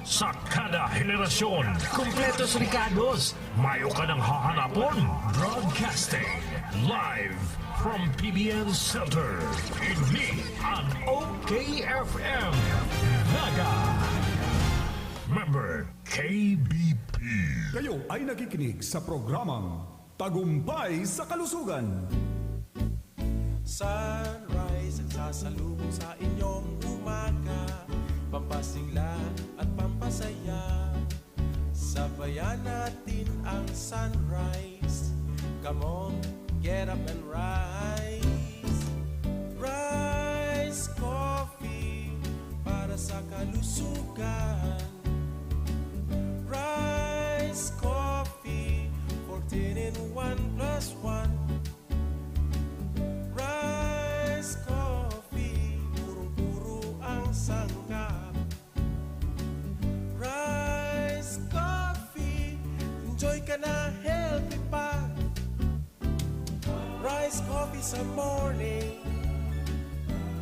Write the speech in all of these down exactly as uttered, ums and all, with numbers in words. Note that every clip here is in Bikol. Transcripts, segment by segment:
Sa kada henerasyon, kumpletos rekados, mayo ka nang hahanapon. Broadcasting live from P B N Center. Ini an O K F M Naga. Member K B P. Kayo ay nakikinig sa programang Tagumpay sa Kalusugan. Sunrise ang sasalubong sa inyong umaga, pampasigla at pampasaya. Sabayan natin ang sunrise. Come on, get up and rise. Rise Coffee para sa kalusugan. Rise Coffee, fourteen in one plus one. Rise Coffee, purong-puro ang sangkap. Rice Coffee, enjoy ka na, healthy pa. Rice Coffee sa morning,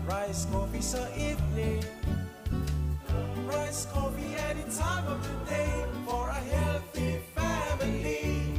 Rice Coffee sa evening, Rice Coffee any time of the day for a healthy family.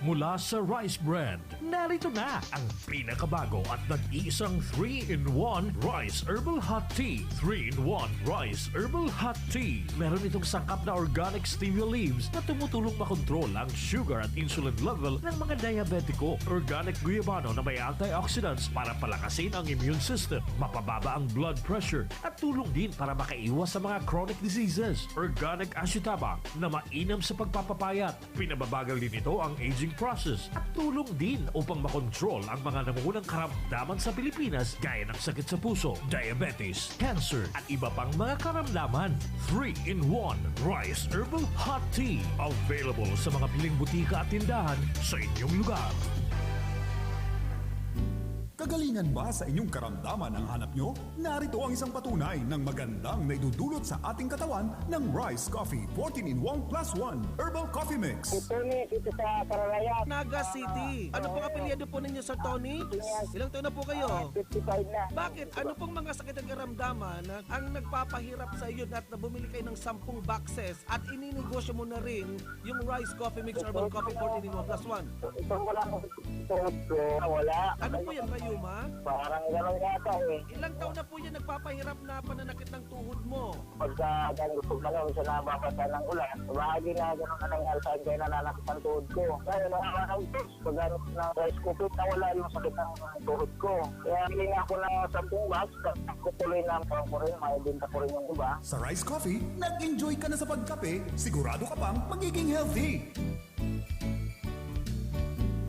Mula sa Rice Brand, narito na ang pinakabago at nag-iisang three-in-one Rice Herbal Hot Tea. Three-in-one Rice Herbal Hot Tea. Meron itong sangkap na organic stevia leaves na tumutulong makontrol ang sugar at insulin level ng mga diabetiko. Organic guyabano na may antioxidants para palakasin ang immune system, mapababa ang blood pressure, at tulong din para makaiwas sa mga chronic diseases. Organic ashitaba na mainam sa pagpapapayat. Pinababagal din ito ang aging process at tulong din upang makontrol ang mga nangungunang karamdaman sa Pilipinas gaya ng sakit sa puso, diabetes, cancer, at iba pang mga karamdaman. Three-in-one Rice Herbal Hot Tea. Available sa mga piling butika at tindahan sa inyong lugar. Kagalingan ba sa inyong karamdaman ang hanap nyo? Narito ang isang patunay ng magandang naidudulot sa ating katawan ng Rice Coffee fourteen-in-one plus one Herbal Coffee Mix. Si Tony dito sa Paranayan. Naga City. Ano pong apelyido po ninyo, Sir Tony? Yes. Ilang taon na po kayo? Ah, fifty-five na. Bakit? Ano pong mga sakit at karamdaman ang nagpapahirap sa iyo na bumili kayo ng sampung boxes at ininegosyo mo na rin yung Rice Coffee Mix Herbal Coffee fourteen-in-one plus one? Ito wala akong tuhod ko. Wala. Ano po yan, rayuma? Parang gano'n yata eh. Ilang taon na po yan nagpapahirap na pananakit ng tuhod mo? Pagka ganyan gusto ko lang, minsan nababasa ng ulan. Bahagi na gano'n na nangyari sa akin, kaya nananakit ang tuhod ko. Kaya nung araw, pag ano ng rice cooker, nawala yung sakit ng tuhod ko. Kaya hiling ako ng sampung box, tapos ko tuloy na ang ko rin, may benta ko rin yung iba. Sa Rice Coffee, nag-enjoy ka na sa pagkape, sigurado ka pang magiging healthy.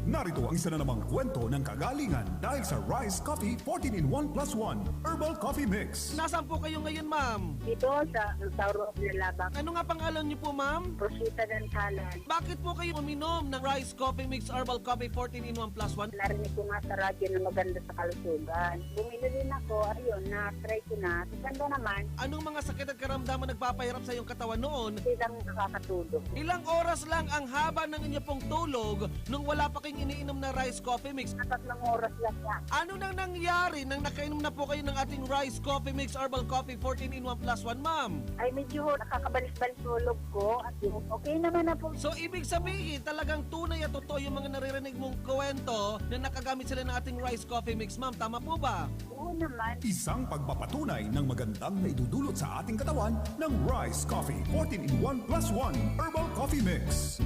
Narito ang isa na namang kwento ng kagalingan dahil sa Rice Coffee fourteen-in-one plus one Herbal Coffee Mix. Nasaan po kayo ngayon, ma'am? Dito sa Tauro, Pinalabak. Ano nga pangalan niyo po, ma'am? Rosita Dantalan. Bakit po kayo uminom ng Rice Coffee Mix Herbal Coffee fourteen-in-one plus one? Narinig ko nga sa radyo na maganda sa kalusugan. Bumili rin ako, ayun, na-try ko na. Ganda naman. Anong mga sakit at karamdaman nagpapahirap sa iyong katawan noon? Hindi lang nakakatulog. Ilang oras lang ang haba ng inyo pong tulog nung wala pa kayong iniinom na Rice Coffee Mix? Tatlong oras lang yan. Ano nang nangyari nang nakainom na po kayo ng ating Rice Coffee Mix Herbal Coffee fourteen-in-one plus one, ma'am? Ay, medyo nakakabalik-balik tulog ko. At yun, okay naman na po. So, ibig sabihin, talagang tunay at totoo yung mga naririnig mong kwento na nakagamit sila ng ating Rice Coffee Mix, ma'am. Tama po ba? Oo naman. Isang pagpapatunay ng magandang naidudulot sa ating katawan ng Rice Coffee fourteen-in-one plus one Herbal Coffee Mix.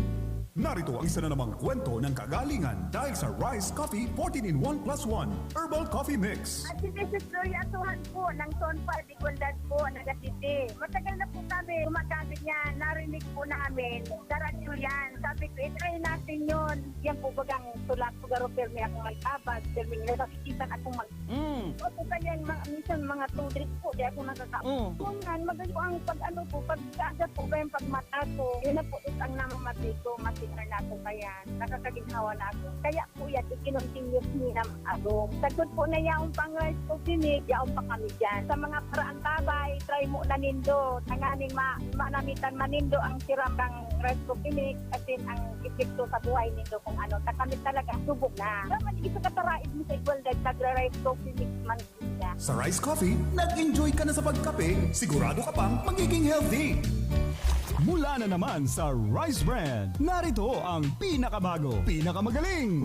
Narito ang isa na namang kwento ng kagalingan dahil sa Rice Coffee fourteen-in-one plus one Herbal Coffee Mix. At si Missus Gloria Atuhan po ng Tonpa, Igualdad po, Naga City. Matagal na po kami gumagamit niyan. Narinig po namin sa radyo yan. Sabi ko, i-try natin yun. Yan po bagang tulak ko, garo, pirmi akong magtabag. Pirmi nila, nakikita akong mag- Mm. Opo, kaya yung mga, minsan mga two days po, di ako nakaka- Mm. Kung yan, maganda po ang pag-ano po, pag-aga po ba yung pagmata ko, yun na po is ang namamati ko, masigar na ako kaya, nakakaginhawa na ako. Kaya po yan, ikinontinuous niya na ako. Sagkod po na yaon pang rice ko, sinig, yaon pa kami dyan. Sa mga paraang tabay, try mo na nindo, tanganing ma-, manamitan manindo ang siram kang rice ko, sinig, as in, ang epekto sa buhay nindo kung ano. Ta kami talaga, subok na. Dapat isa kataraid mo sa igualdad, nagra-rice ko, sinig man. Sa Rice Coffee, nag-enjoy ka na sa pagkape, sigurado ka pang magiging healthy. Mula na naman sa Rice Brand, narito ang pinakabago, pinakamagaling,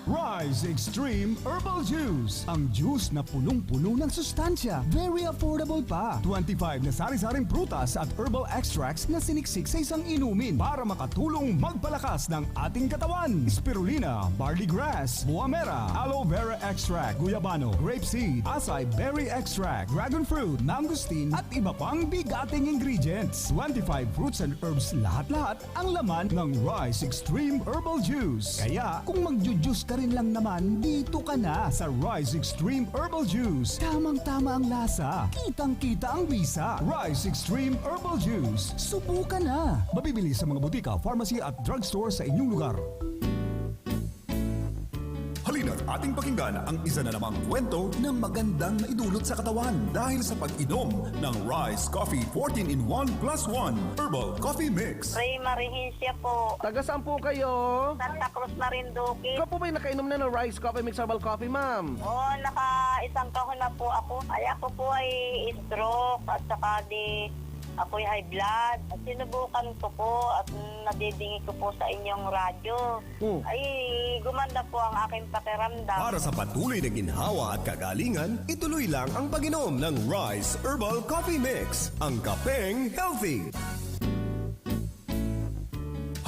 Rice Extreme Herbal Juice. Ang juice na punong-puno ng sustansya, very affordable pa. Twenty-five na sari-saring prutas at herbal extracts na siniksik sa isang inumin para makatulong magpalakas ng ating katawan. Spirulina, barley grass, buamera, aloe vera extract, guyabano, grape seed, acai berry extract, dragon fruit, mangosteen, at iba pang bigating ingredients. Twenty-five fruits and herbs lahat-lahat ang laman ng Rice Extreme Herbal Juice. Kaya, kung magju-juice ka rin lang naman, dito ka na sa Rice Extreme Herbal Juice. Tamang-tama ang lasa, kitang-kita ang bisa. Rice Extreme Herbal Juice. Subukan na! Mabibili sa mga butika, pharmacy at drugstore sa inyong lugar. Halina't ating pakinggan ang isa na namang kwento na magandang maidulot sa katawan dahil sa pag-inom ng Rice Coffee fourteen in one plus one Herbal Coffee Mix. Ray Marihencia po. Taga saan po kayo? Santa Cruz, Marinduque. Ikaw po ba'y nakainom na ng Rice Coffee Mix Herbal Coffee, ma'am? Oo, naka-isang kahon na po ako. Ay, ako po ay stroke at saka di ako'y high blood. At sinubukan ko po at nadidingi ko po sa inyong radyo. Hmm. Ay, gumanda po ang aking pakiramdam. Para sa patuloy na ginhawa at kagalingan, ituloy lang ang pag-inom ng Rice Herbal Coffee Mix, ang kapeng healthy.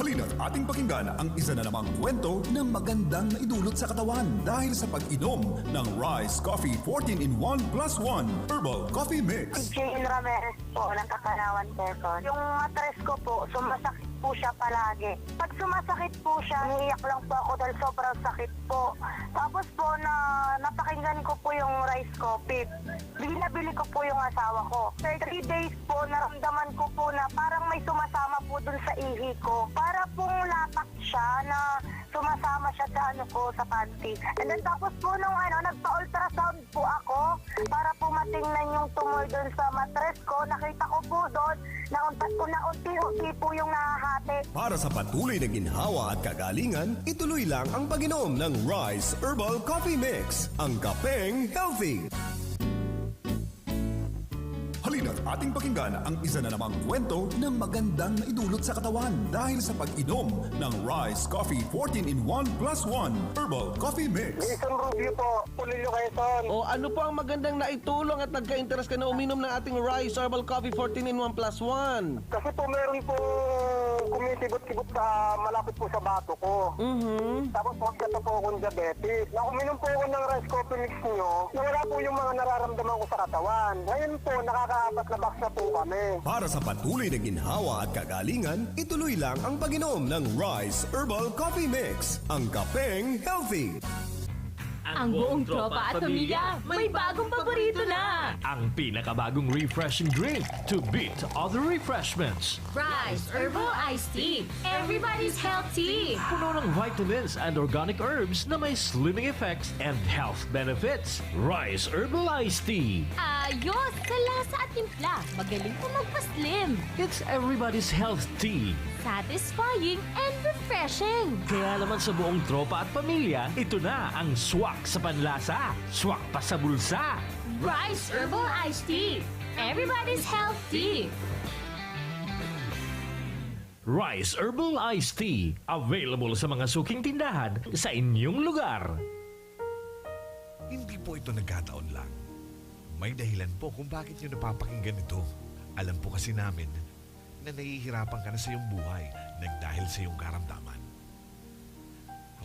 Halina't ating pakinggan ang isa na namang kwento na magandang maidulot sa katawan dahil sa pag-inom ng Rice Coffee fourteen in one plus one Herbal Coffee Mix. Si Jane Ramirez po, ng Kakalawan, Quezon. Yung matres ko po, sumasakit po siya palagi. Pag sumasakit po siya, umiiyak lang po ako dahil sobrang sakit po. Tapos po, na, napakinggan ko po yung Rice Coffee. Binabili ko po yung asawa ko. After three days po, naramdaman ko po na parang may sumasama po dun sa ihi ko. Para pong latak siya na sumasama siya sa ano ko, sa panty. And then tapos po nung ano, nagpa-ultrasound po ako para po matingnan yung tumor dun sa matres ko. Nakita ko po dun na unti, na unti-unti po yung nahahati. Para sa patuloy na ginhawa at kagalingan, ituloy lang ang pag-inom ng Rice Herbal Coffee Mix, ang kapeng healthy. Halina't ating pakinggan ang isa na namang kwento na magandang maidulot sa katawan dahil sa pag-inom ng Rice Coffee fourteen in one plus one Herbal Coffee Mix. Jason Rubio po, Polillo, Quezon. O, ano po ang magandang naitulong at nagka-interes ka na uminom ng ating Rice Herbal Coffee fourteen in one plus one? Kasi po meron po kumisibot-kibot sa malapit po sa bato ko. Mhm. Tapos magkata po akong diabetes. Na uminom po ako ng rice coffee mix nyo, nawala po yung mga nararamdaman ko sa katawan. Ngayon po, nakakaapat na box na po kami. Para sa patuloy na ginhawa at kagalingan, ituloy lang ang pag-inom ng Rice Herbal Coffee Mix, ang kapeng healthy. Ang buong tropa at pamilya may bagong paborito na. Ang pinakabagong refreshing drink to beat other refreshments. Rice Herbal Iced Tea. Everybody's healthy. Puno ng vitamins and organic herbs na may slimming effects and health benefits. Rice Herbal Iced Tea. Ayos sa lasa at timpla. Magaling pa magpa-slim. It's everybody's health tea. Satisfying and refreshing. Kaya naman sa buong tropa at pamilya, ito na ang swak sa panlasa, swak pa sa bulsa. Rice Herbal Iced Tea. Everybody's health tea. Rice Herbal Iced Tea. Available sa mga suking tindahan sa inyong lugar. Hindi po ito nagkataon lang. May dahilan po kung bakit nyo napapakinggan ito. Alam po kasi namin na nahihirapan ka na sa iyong buhay nang dahil sa iyong karamdaman.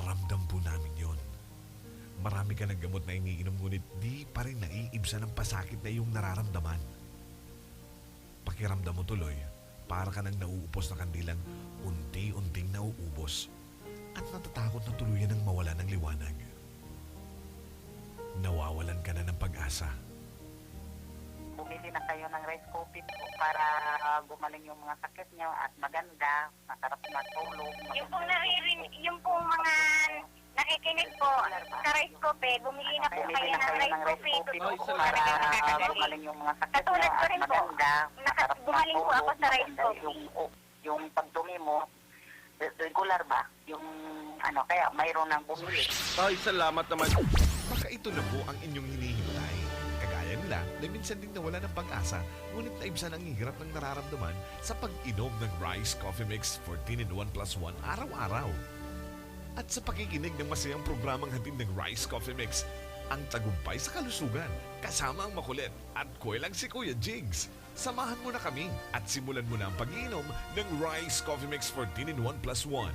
Ramdam po namin yon. Marami ka ng gamot na iniinom ngunit di pa rin naiibsan ang pasakit na iyong nararamdaman. Pakiramdam mo tuloy, para ka nang nauupos na kandilang unti-unting nauubos at natatakot na tuluyan ng mawala ng liwanag. Nawawalan ka na ng pag-asa. Bumili na kayo ng rice coffee po para gumaling yung mga sakit nyo at maganda, masarap matulog. Yung pong naririnig, yung pong mga nakikinig po sa rice coffee, bumili na po kayo ng rice coffee. Totoo po talaga nakakagaling. Katulad ko rin po, naka-, gumaling po ako sa rice coffee. Yung, yung pagdumi mo, re-, regular ba? Yung ano, kaya mayroon nang bumili. Ay, salamat naman. Baka ito na po ang inyong hinihintay. na minsan ding nawala ng pag-asa, ngunit naibsan ang hirap ng nararamdaman sa pag-inom ng Rice Coffee Mix fourteen in one plus one araw-araw. At sa pakikinig ng masayang programang hatid ng Rice Coffee Mix, ang tagumpay sa kalusugan, kasama ang makulit at kwelang si Kuya Jigs. Samahan mo na kami at simulan mo na ang pag-iinom ng Rice Coffee Mix fourteen in one plus one.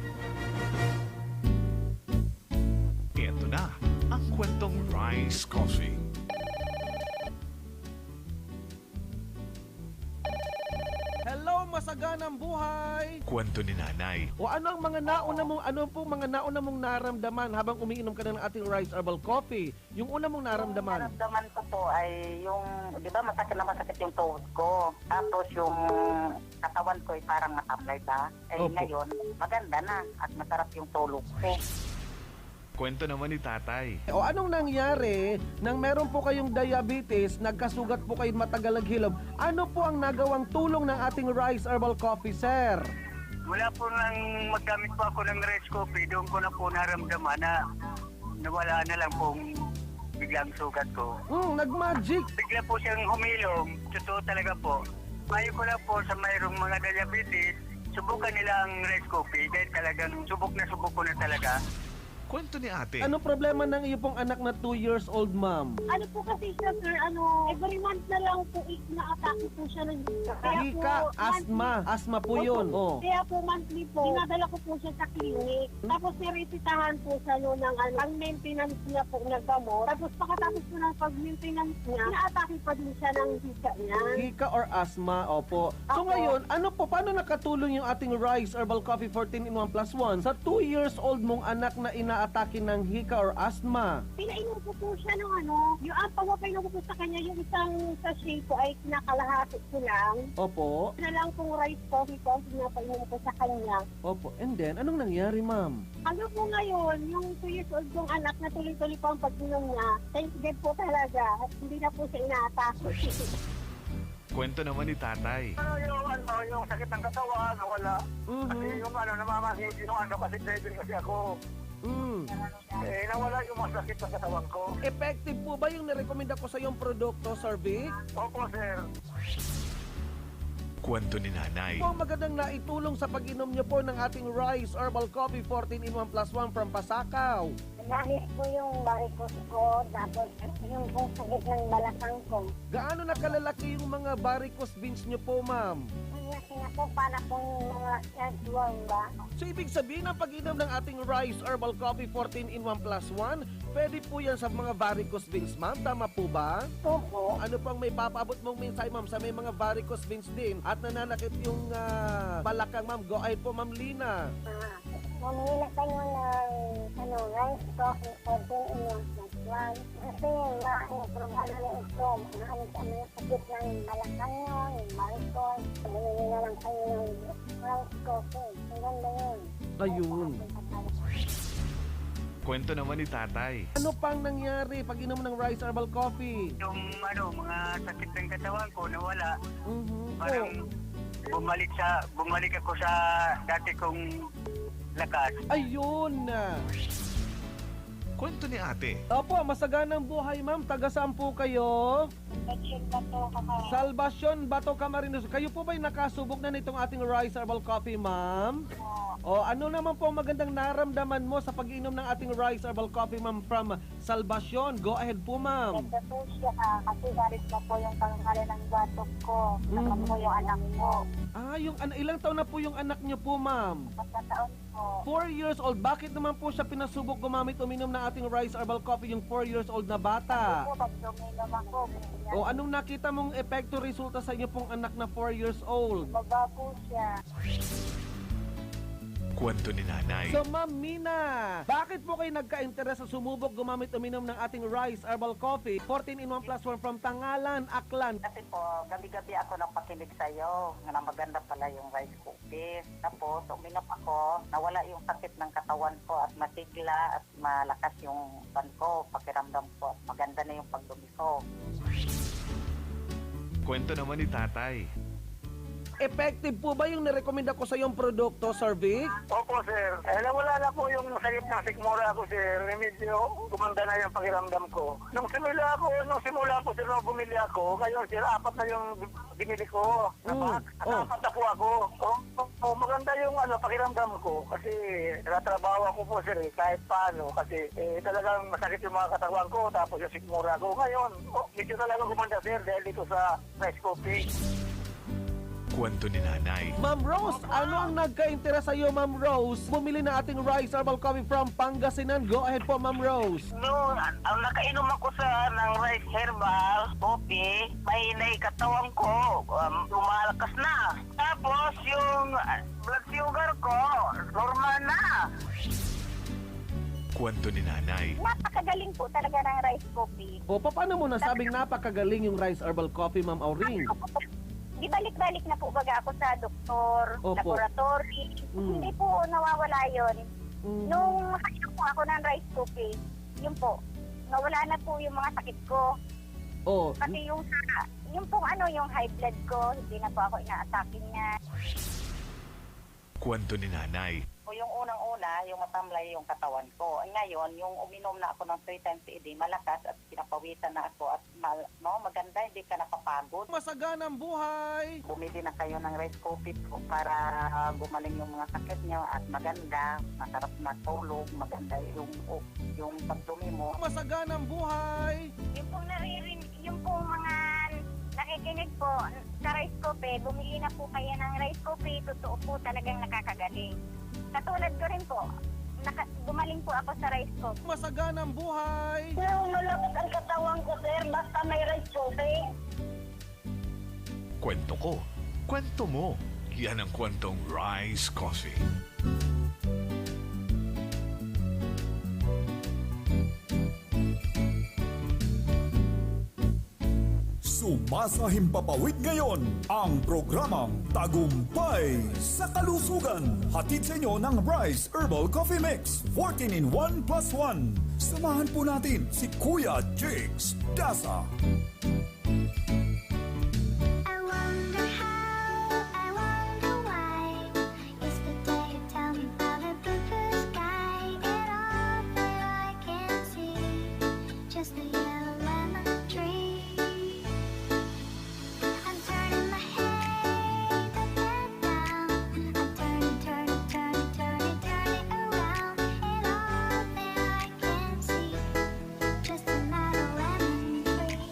Ito na ang kwentong Rice Coffee. Hello, masaganang buhay! Kwento ni Nanay. O ano ang mga nauna mong, ano pong mga nauna mong naramdaman habang umiinom ka na ng ating Rice Herbal Coffee? Yung una mong naramdaman? Naramdaman ko po ay yung, di ba, masakit na masakit yung tuhod ko. Tapos yung katawan ko ay parang matamlay ba? Eh, Opo. Ngayon, maganda na at masarap yung tulog ko. Kwento naman ni Tatay. O anong nangyari nang meron po kayong diabetes, nagkasugat po kayo, matagal naghilom? Ano po ang nagawang tulong ng ating Rice Herbal Coffee, sir? Mula po nang maggamit po ako ng Rice Coffee, doon ko na po naramdaman na nawala na lang pong biglang sugat ko. Hmm, nag-magic. Bigla po siyang humilom. Totoo talaga po. Payo ko lang po sa mayroong mga diabetes, subukan nila ang Rice Coffee dahil talagang subok na subok ko na talaga. Kwento ni Ate. Anong problema ng iyo pong anak na two years old, ma'am? Ano po kasi siya, sir, ano, every month na lang po, i-, na-atake po siya ng hika. Kaya po, Hika, monthly. Asthma. Asthma po Opo. Yun. Oh. Kaya po, monthly po, dinadala ko po siya sa clinic. Hmm. Tapos, niresetahan po siya, no, ng, ano, pang-maintenance niya po ng gamot. Tapos, pagkatapos po ng pag-maintenance niya, inaatake pa din siya ng hika niya. Hika or asthma, opo. So, Opo. Ngayon, ano po, paano nakatulong yung ating Rice Herbal Coffee fourteen in one plus one sa two years old mong anak na inaatake ng hika or asthma? Pinainom ko po siya ng ano, yung, ang pagpapainom ko po sa kanya, yung isang sachet po ay kinakalahati ko lang. Opo. Na lang pong Rice Coffee po ang pinapainom ko sa kanya. Opo. And then, anong nangyari, ma'am? Hanggang po ngayon, yung two years old kong anak na tuloy-tuloy po ang pag-inom niya, thank God po talaga. Hindi na po siya inaatake. Kwento naman ni Tatay. Ano yung, ano, yung sakit ng katawan, wala. Mhm. Kasi yung, ano, namamasigil yung, ano, kasi driver kasi ako. Mm. Eh, nawala yung masakit sa katawan ko. Effective po ba yung nirekomenda ko sa yung produkto, Sir Vic? Opo, sir. Kwento ni Nanay. Po ang magandang naitulong sa pag-inom niyo po ng ating Rice Herbal Coffee fourteen in one plus one from Pasakaw. Nagkakit po yung varicose ko, tapos yung pong sakit ng balakang ko. Gaano na kalalaki yung mga varicose veins niyo po, ma'am? Ang laki na po, para pong mga earthworm ba? So, ibig sabihin, ang pag-inom ng ating Rice Herbal Coffee fourteen in one plus one, pwede po yan sa mga varicose veins, ma'am. Tama po ba? Opo. Ano pong may papaabot mong mensahe, ma'am, sa may mga varicose veins din at nananakit yung, ah, balakang, ma'am? Go ahead po, Ma'am Lina. Ah, mamili kayo ng, ano, rice coffee fourteen in one plus one. Kasi, maano, problema na ito. Maano sa mga sakit ng balakang nyo, yung varicose. Mamili na lang kayo ng rice coffee. Ang ganda yun. Ayun. Kwento naman ni Tatay. Ano pang nangyari pag inom ng Rice Herbal Coffee? Yung ano, mga sakit ng katawan ko nawala. Mhm. Parang Oh. bumalik sa, bumalik ako sa dati kong lakas. Ayun. Kwento ni Ate. Opo, masaganang buhay, ma'am. Taga saan po kayo? Salvacion Bato, Camarines. Salvacion Bato, Camarines. Kayo po ba'y nakasubok na nitong ating Rice Herbal Coffee, ma'am? Oo. O, ano naman po ang magandang naramdaman mo sa pag-inom ng ating Rice Herbal Coffee, ma'am, from Salvacion? Go ahead po, ma'am. Ito po siya, ah, kasi galit na po yung pangalan ng batok ko. Saka Mhm. po yung anak ko. Ah, yung an-, ilang taon na po yung anak niyo po, ma'am? Apat na taon po. Four years old. Bakit naman po siya pinasubok gumamit, uminom ng ating Rice Herbal Coffee, yung four years old na bata? Kasi po, pag uminom ako, ganyan. O, anong nakita mong epekto, resulta sa inyo pong anak na four years old? Baba po siya. Kwento ni Nanay. So, Ma'am Mina, bakit po kayo nagka-interes sa sumubok gumamit, uminom ng ating Rice Herbal Coffee, fourteen in one plus one from Tangalan, Aklan? Kasi po, gabi-gabi ako napakinig sa'yo na maganda pala yung rice coffee. Tapos, uminom ako, nawala yung sakit ng katawan ko at masigla at malakas yung pan ko, pakiramdam ko, at maganda na yung pagdumi ko. Kwento naman ni Tatay. Effective po ba yung nirekomenda ko sa yung produkto, Sir Vic? Opo, sir. Eh, nawala na po yung sakit ng sikmura ko, sir. Medyo gumanda na yung pakiramdam ko. Nung simula ako, nung simula po, sir, nung bumili ako, ngayon, sir, apat na yung binili ko. Mm. Apat. Oh. Apat na po ako. Oh, oh, oh, maganda yung ano, pakiramdam ko. Kasi nagtatrabaho ako po, sir, eh, kahit paano. Kasi eh, talagang masakit yung mga katawan ko, tapos yung sikmura ko. Ngayon, oh, medyo talaga gumanda, sir, dahil dito sa rice coffee. Kwento ni Nanay. Ma'am Rose, ano ang nagka-interes sa'yo, Ma'am Rose? Bumili na ating rice herbal coffee from Pangasinan. Go ahead po, Ma'am Rose. No, ang nakainom ako sa ng rice herbal coffee, mahinay katawan ko, um, lumalakas na. Tapos yung ah, blood sugar ko, normal na. Kwento ni Nanay. Napakagaling po talaga ng rice coffee. O, pa-, paano mo nasabing napakagaling yung rice herbal coffee, Ma'am Auring? Di balik-balik na po baga ako sa doktor, Opo. laboratory. Mm. Hindi po nawawala yon. Mm. Nung nakainom po ako ng rice coffee, yun po, nawala na po yung mga sakit ko. Oh. Pati yung sa, yung pong ano, yung high blood ko, hindi na po ako inaatake niya. Kwento ni Nanay. O yung unang-una, yung matamlay yung katawan ko. Ngayon, yung uminom na ako ng three times a day, malakas at pinapawisan na ako at mal-, no, maganda, hindi ka napapagod. Masaganang buhay! Bumili na kayo ng rice coffee po para gumaling yung mga sakit nyo at maganda, masarap matulog, maganda yung, yung pagdumi mo. Masaganang buhay! Yung pong naririn-, yung pong mga nakikinig po sa rice coffee, bumili na po kayo ng rice coffee, totoo po talagang nakakagaling. Katulad ko rin po, naka-, gumaling po ako sa rice coffee. Masaganang buhay! Pero malakas ang katawan ko, sir, basta may rice coffee. Kwento ko, kwento mo. Yan ang kwentong Rice Coffee. Sumasahimpapawid ngayon ang programang Tagumpay sa Kalusugan. Hatid sa inyo ng Rice Herbal Coffee Mix, fourteen in one plus one. Samahan po natin si Kuya Jakes Daza. I wonder how, I wonder why. Yesterday you tell me about a blue, blue sky, and all that I can see, just a yellow lemon tree. I'm turning my head up and down. I'm turning, turning, turning, turning, turning around, and all that I can see, just another lemon tree.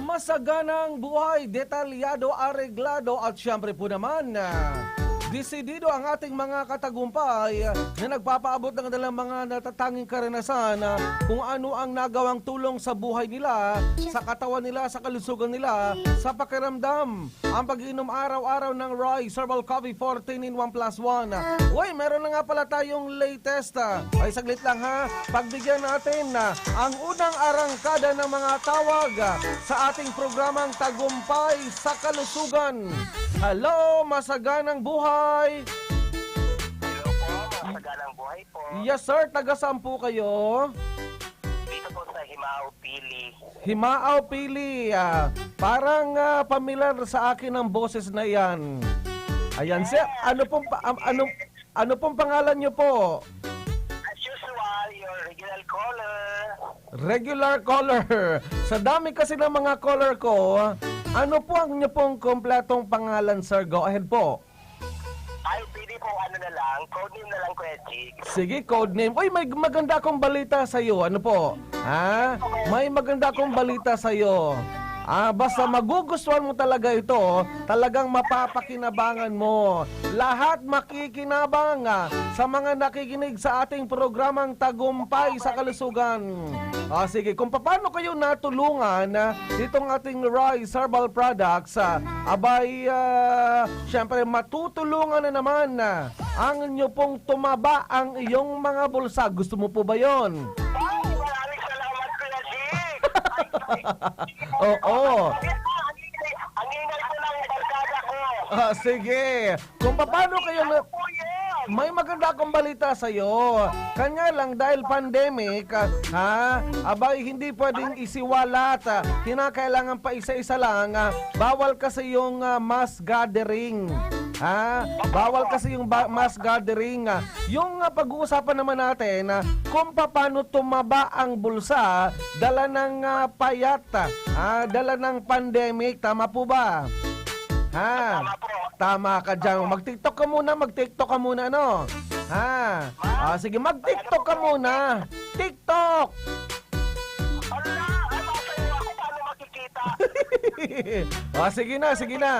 Masaganang buhay, detalyado, areglado, at siyempre po naman, ah, desidido ang ating mga katagumpay, ah, na nagpapaabot ng kanilang mga natatanging karanasan, ah, kung ano ang nagawang tulong sa buhay nila, sa katawan nila, sa kalusugan nila, sa pakiramdam. Ang pag-iinom araw-araw ng Rice Herbal Coffee fourteen in one plus one. Uy, meron na nga pala tayong latest, ah. Ay, saglit lang, ha. Pagbigyan natin, ah, ang unang arangkada ng mga tawag, ah, sa ating programang Tagumpay sa Kalusugan. Hello, masaganang buhay! Hello po, masaganang buhay po. Yes, sir. Taga saan po kayo? Dito po sa Himao, Pili. Himao, Pili. Ah, parang, ah, pamilyar sa akin ang boses na iyan. Ayan, sir. Ano pong pa-, am-, ano, ano pong pangalan niyo po? As usual, your regular caller. Regular caller. Sa dami kasi ng mga caller ko, ano po ang inyo pong kompletong pangalan, sir? Go ahead po. Ay, pwede po, ano na lang, codename na lang, Kuya Jig. Sige, codename. Uy, may maganda akong balita sa iyo. Ano po? Ha? May maganda akong balita sa iyo. Ah, basta magugustuhan mo talaga ito, talagang mapapakinabangan mo. Lahat makikinabang, ah, sa mga nakikinig sa ating programang Tagumpay sa Kalusugan. Ah, sige, kung paano kayo natulungan, ah, itong ating Rice Herbal Products, ah, abay, ah, syempre, matutulungan na naman, ah, ang inyo pong tumaba ang iyong mga bulsa. Gusto mo po ba yon? Ay, maraming salamat, Kuya Jig. Oo. Ang ingay, ang ingay ko ng barkada ko. Ah, sige. Kung paano kayo na- Ano po yun? May maganda akong balita sa'yo. Kanya lang, dahil pandemic, ah, ha? Abay, hindi pwedeng isiwalat. Ah, kinakailangan pa isa-isa lang. Ah, bawal kasi yung, ah, mass gathering. Ha? Bawal kasi yung ba- mass gathering. Ah, yung, ah, pag-uusapan naman natin, ah, kung paano tumaba ang bulsa, dala ng, ah, payat, ah, dala ng pandemic. Tama po ba? Ha? Tama po. Tama ka dyan. Mag-TikTok ka muna, mag-TikTok ka muna, ano? Ha? Ah, sige, mag-TikTok ka muna. TikTok! Ala, ay, masa yung ako, paano makikita? Ah, sige na, sige na.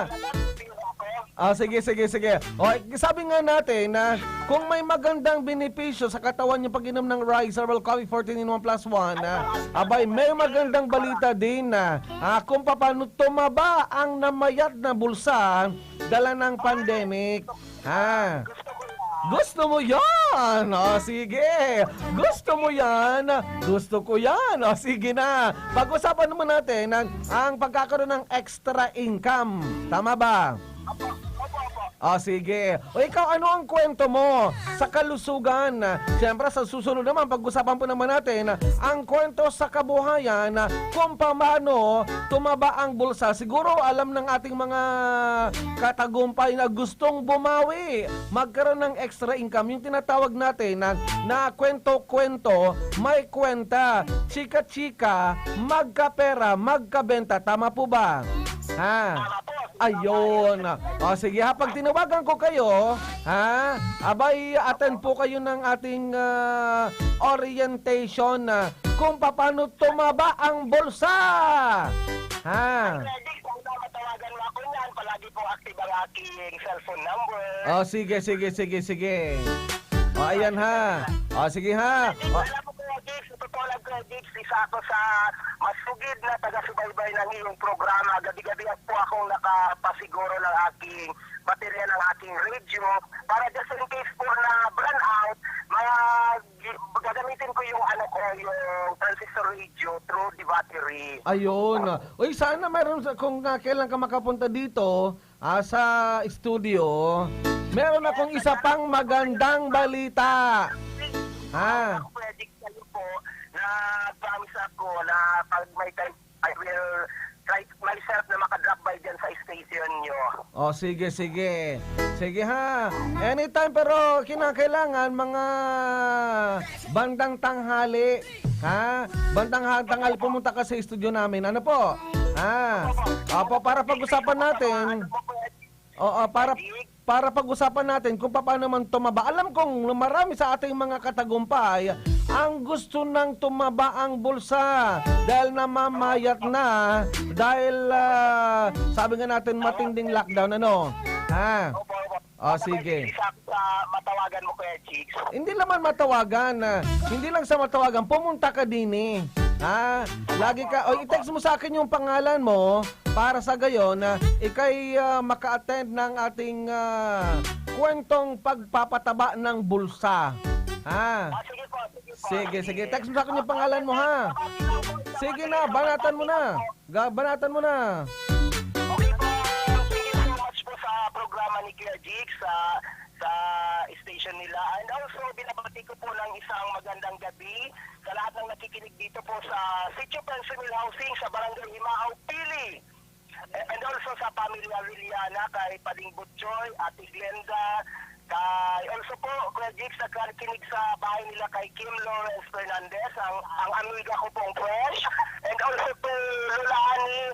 Ah, sige, sige, sige. O, sabi nga natin na kung may magandang benepisyo sa katawan yung pag-inom ng Rice Herbal Coffee fourteen in one plus one, ah, abay, may magandang balita din na, ah, kung paano tumaba ang namayat na bulsa dala ng pandemic. Ha? Gusto mo yan? O, sige. Gusto mo yan? Gusto ko yan. O, sige na. Pag-usapan naman natin ang, ang pagkakaroon ng extra income. Tama ba? O, sige. O, ikaw, ano ang kwento mo sa kalusugan? Siyempre, sa susunod naman, pag-usapan po naman natin ang kwento sa kabuhayan, kung paano tumaba ang bulsa. Siguro, alam ng ating mga katagumpay na gustong bumawi, magkaroon ng extra income. Yung tinatawag natin na, na kwento-kwento, may kwenta. Chika-chika, magkapera, magkabenta. Tama po ba? Ha? Ayun. O, sige ha, pag tinawagan ko kayo, ha? Abay, attend po kayo ng ating, ah, orientation, ah, kung paano tumaba ang bulsa. Ha? Freddy, kung matawagan mo ako niyan, palagi pong active ang aking cellphone number. O, sige, sige, sige, sige. O, ayan ha. O, sige ha. Freddy, O, alam mo, Kuya Diggs, sa totoo lang, Kuya Diggs, isa ako sa masugid na taga-subaybay ng iyong programa. Gabi-gabi po akong nakapasiguro ng aking baterya ng aking radio para just in case po na brownout, mga gi- gagamitin ko yung ano ko, yung transistor radio through the battery. Ayun. Uy, sana meron sa, kung, ah, kailan ka makapunta dito, ah, sa studio, meron akong isa pang magandang balita. Ha? Ako, Kuya Diggs, sa'yo po, na promise ako na pag may time, I will try myself na makadrop by dyan sa station nyo. O, sige, sige. Sige ha. Anytime, pero kinakailangan mga bandang tanghali. Ha? Bandang ha- tanghali, pumunta ka sa studio namin. Ano po? Ha? Opo, para pag-usapan natin. Oo, para, para pag-usapan natin kung paano man tumaba. Alam kong marami sa ating mga katagumpay ang gusto nang tumaba ang bulsa dahil namamayat na, dahil, ah, sabi nga natin, matinding lockdown, ano? Ha? Opo, opo. O, Baka sige. Pwede isa sa matawagan mo, Kuya Chicks. Hindi naman matawagan, ah, hindi lang sa matawagan, pumunta ka din eh. Ha? Lagi ka, o, i-text mo sa akin yung pangalan mo para sa gayon na ikay, ah, maka-attend ng ating, ah, kwentong pagpapataba ng bulsa. Ha? Ah, sige po, sige po. Sige, sige. Text mo sa akin yung pangalan mo, ha? Sige na, banatan mo na. Ga, banatan mo na. Okay po. Thank you so much po sa programa ni Kuya Jig sa, sa station nila. And also, binabati ko po ng isang magandang gabi sa lahat ng nakikinig dito po sa Sitio Pensionil Housing sa Barangay Himao, Pili. And also sa pamilya Villana, kay Pading Butchoy, Ate Glenda, kay, also po, Kuya Jig, sa nakikinig sa bahay nila kay Kim Lawrence Fernandez, ang, ang amiga ko pong fresh. And also to Lola Annie.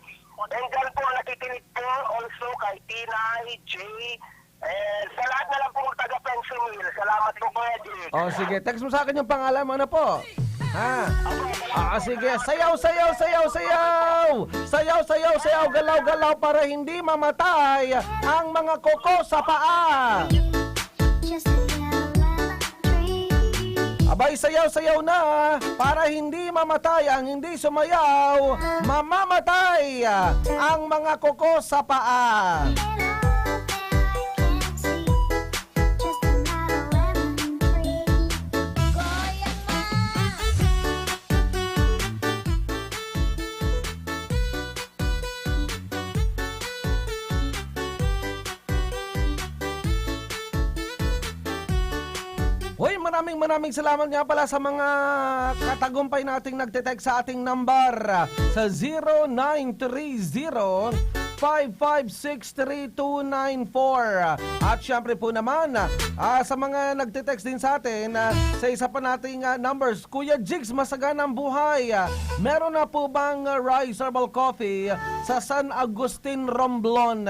And dyan po, nakikinig po also kay Tinay, Jay. And sa lahat na lang pong taga Pensionil, salamat po, Kuya Jig. O, sige. Text mo sa akin yung pangalan mo. Ano po? Ha? Ah, sige. Sayaw, sayaw, sayaw, sayaw! Sayaw, sayaw, sayaw! Galaw, galaw para hindi mamatay ang mga kuko sa paa! Abay, sayaw-sayaw na para hindi mamatay ang hindi sumayaw, mamamatay ang mga kuko sa paa. Hoy, maraming maraming salamat nga pala sa mga katagumpay nating nagte-text sa ating number, ah, sa zero nine three zero, five five six three two nine four. At syempre po naman, ah, sa mga nagte-text din sa atin, ah, sa isa pa nating, ah, numbers, Kuya Jigs, masaganang buhay. Ah, meron na po bang, ah, Rise Herbal Coffee sa San Agustin, Romblon?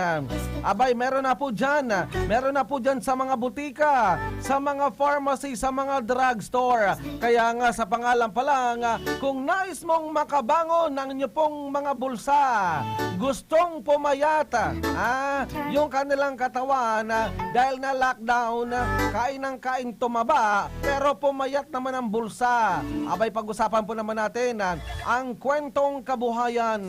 Abay, meron na po dyan. Meron na po dyan sa mga butika, sa mga pharmacy, sa mga drugstore. Kaya nga, sa pangalan pa lang, kung nais mong makabangon ang inyo pong mga bulsa, gustong pumayat, ah, yung kanilang katawan, ah, dahil na lockdown, ah, kain ng kain, tumaba, pero pumayat naman ang bulsa. Abay, pag-usapan po naman natin, ah, ang kwentong kabuhayan.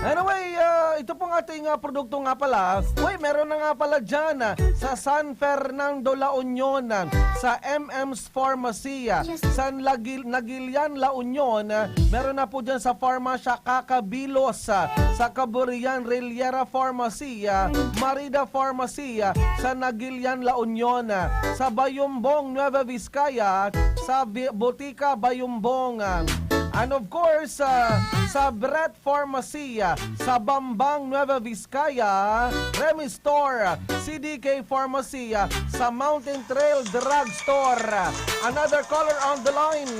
Anyway, ah, ito pong ating, ah, produkto nga pala. Uy, meron na nga pala dyan, ah, sa San Fernando, La Union, ah, sa M M's Pharmacy, ah, sa Lagil-, Nagilian, La Union, ah, meron na po dyan sa Farmacia Cacabilos, ah, sa Caburian Rillera Pharmacy, ah, Marida Pharmacy, ah, sa Nagilian, La Union, ah, sa Bayumbong, Nueva Vizcaya, sa Bi-, Botica Bayumbong, ah, and of course, ah, sa Brett Pharmacy, ah, sa Bambang, Nueva Vizcaya, Remy Store, C D K Pharmacy, ah, sa Mountain Trail Drug Store. Another caller on the line.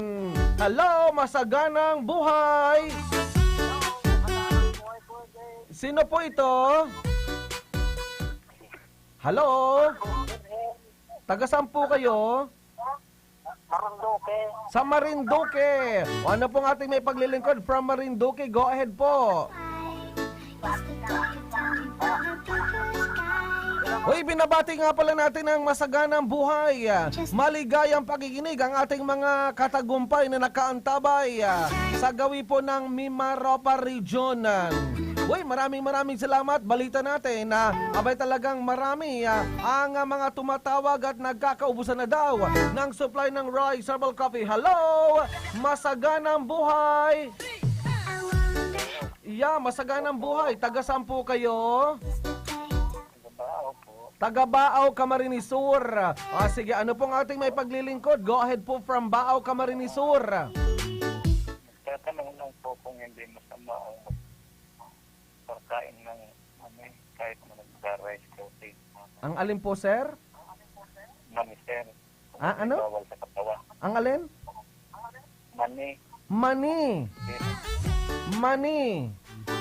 Hello, masaganang buhay. Sino po ito? Hello? Taga saan po kayo? Marinduque. Sa Marinduque. O, ano pong ating may paglilingkod from Marinduque? Go ahead po. Uy, binabati nga pala natin ang masaganang buhay, maligayang pakikinig ang ating mga katagumpay na nakaantabay, ah, sa gawi po ng Mimaropa Region. Uy, maraming maraming salamat. Balita natin na abay talagang marami, ah, ang, ah, mga tumatawag at nagkakaubusan na daw ng supply ng Rise Herbal Coffee. Hello! Masaganang buhay! Yeah, masaganang buhay. Taga saan po kayo? Taga Baao po. Taga Baao, Camarines Sur. Ah, sige, ano pong ating may paglilingkod? Go ahead po from Baao, Camarines Sur. Tatanong lang po kung hindi masama ang pagkain ng, ano eh, kahit na nagka-rice protein. Ang alin po, sir? Mani, sir. Kung Ah, ano? Bawal sa katawan. Ang alin? Mani. Mani. Yes. Mani.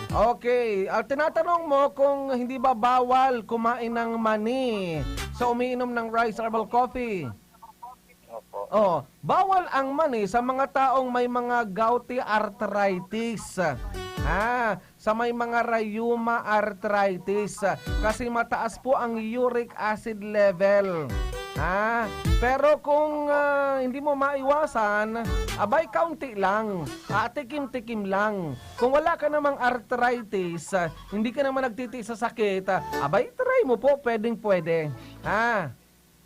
Okay. Ah, tinatanong mo kung hindi ba bawal kumain ng mani sa umiinom ng Rise Herbal Coffee. Opo. Oh, bawal ang mani sa mga taong may mga gouty arthritis. Ha? Sa may mga rheuma arthritis, kasi mataas po ang uric acid level. Ha? Pero kung, ah, hindi mo maiwasan, abay, kaunti lang. Ah, tikim-tikim lang. Kung wala ka namang arthritis, ah, hindi ka naman nagtitiis sa sakit, ah, abay, try mo po, pwedeng-pwede. Ha?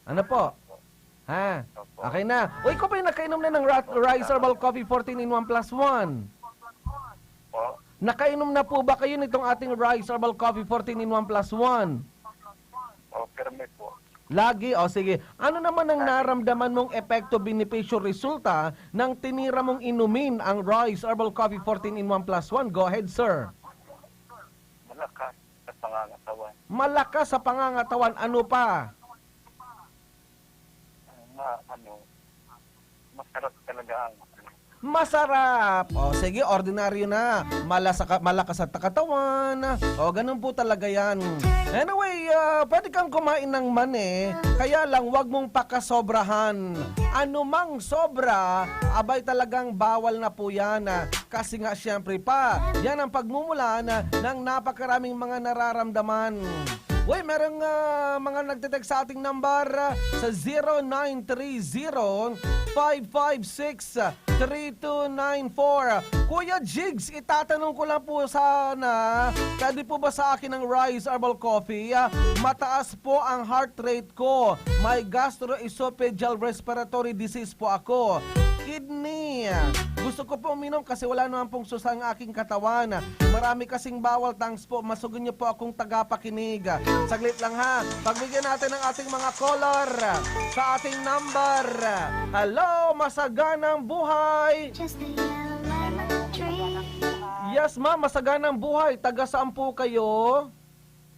Ano po? Ha? Opo. Okay na. Uy, ikaw ba'y nakainom na ng Ra-, Rice Herbal Coffee fourteen in one plus one? Po? Nakainom na po ba kayo nitong ating Rice Herbal Coffee fourteen in one plus one? Oh, permi po. Lagi? O, sige. Ano naman ang Lagi. naramdaman mong epekto, benepisyo, resulta ng tinira mong inumin ang Rice Herbal Coffee fourteen in one plus one? Go ahead, sir. Malakas sa pangangatawan. Malakas sa pangangatawan. Ano pa? Nga, ano, masarap talaga ang, ano. Masarap! O, sige, ordinaryo na. Malasa ka, malakas at katawan. O, ganun po talaga yan. Anyway, ah, pwede kang kumain ng mani, kaya lang wag mong pakasobrahan. Anumang sobra, abay, talagang bawal na po yan, ah, kasi nga, siyempre pa, yan ang pagmumulan, ah, ng napakaraming mga nararamdaman. Uy, merong, ah, mga nagte-text sa ating number, ah, sa zero nine three zero, five five six, three two nine four. Kuya Jigs, itatanong ko lang po sana, pwede po ba sa akin ang Rise Herbal Coffee? Ah, mataas po ang heart rate ko. May gastroesophageal respiratory disease po ako. kidney. Gusto ko po uminom kasi wala naman pong susa ang aking katawan. Marami kasing bawal, thanks po. Masugon niyo po akong tagapakinig. Saglit lang ha. Pagbigyan natin ng ating mga caller sa ating number. Hello, masaganang buhay! Just a yellow lemon tree. Yes, ma'am, masaganang buhay. Taga saan po kayo?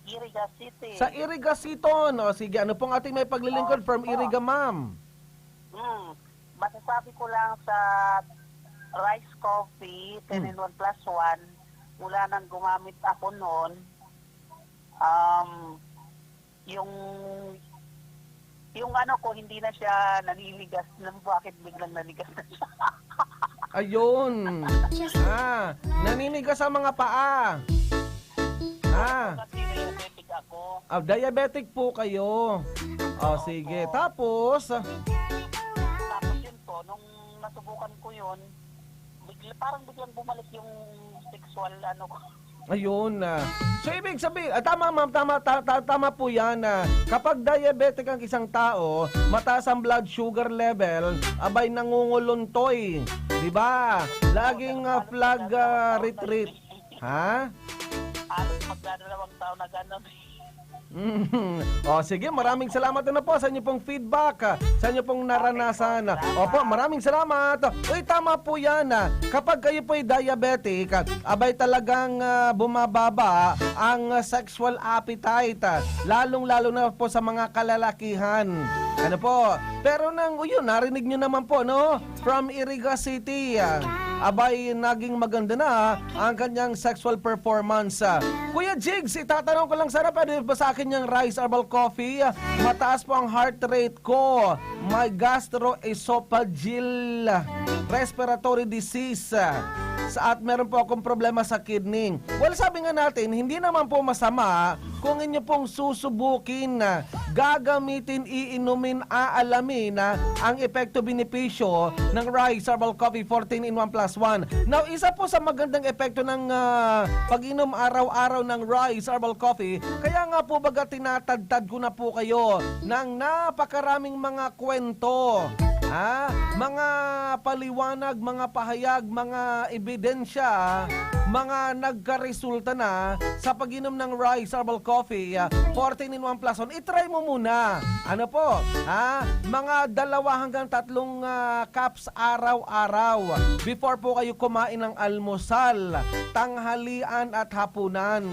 Iriga City. Sa Iriga City. O, sige, ano pong ating may paglilingkod from Iriga, ma'am? Hmm. Masasabi ko lang sa rice coffee, ten in one plus one, mula nang gumamit ako noon, um, yung, yung ano ko, hindi na siya naninigas. Nang bakit biglang nanigas na siya? Ayun. Ah, naninigas ang mga paa. Ah, Kasi diabetic ako. ah, diabetic po kayo. O, sige. Tapos, Tapos yun po, nung nasubukan ko yun, bigla, parang biglang bumalik yung sexual ano ko. Ayun na. So, ibig sabihin, ah, tama, ma'am, tama, ta- ta- tama po yan. Ah, kapag diabetic ang isang tao, mataas ang blood sugar level, abay, nangunguluntoy. Di ba? Laging ah, flag ah, retreat. Ha? Halos magdadalawang taon na gano'n. Mm. O, sige, maraming salamat na po sa inyo pong feedback, ah, sa inyo pong naranasan. Opo, maraming salamat. Uy, tama po yan. Ah. Kapag kayo po'y diabetic, ah, abay, talagang ah, bumababa ang ah, sexual appetite, ah, lalong-lalo na po sa mga kalalakihan. Ano po? Pero nang, o yun, narinig nyo naman po, no? From Iriga City. Ah, abay, naging maganda na ang kanyang sexual performance. Ah, Kuya Jigs, itatanong ko lang sana, pwede ba sa akin yung rice herbal coffee? Ah, mataas po ang heart rate ko. May gastroesophageal respiratory disease. Ah, sa, at meron po akong problema sa kidney. Well, sabi nga natin, hindi naman po masama kung inyo pong susubukin na gagamitin, iinumin, aalamin na ang epekto benepisyo ng Rice Herbal Coffee fourteen in one plus one. Now, isa po sa magandang epekto ng ah, pag-inom araw-araw ng Rice Herbal Coffee, kaya nga po baga tinatadtad ko na po kayo ng napakaraming mga kwento, ha? Mga paliwanag, mga pahayag, mga ebidensya, mga nagkaresulta na sa pag-inom ng Rice Herbal Coffee, ah, fourteen in one plus one. I-try mo muna. Ano po? Ha? Mga dalawa hanggang tatlong ah, cups araw-araw before po kayo kumain ng almusal, tanghalian at hapunan.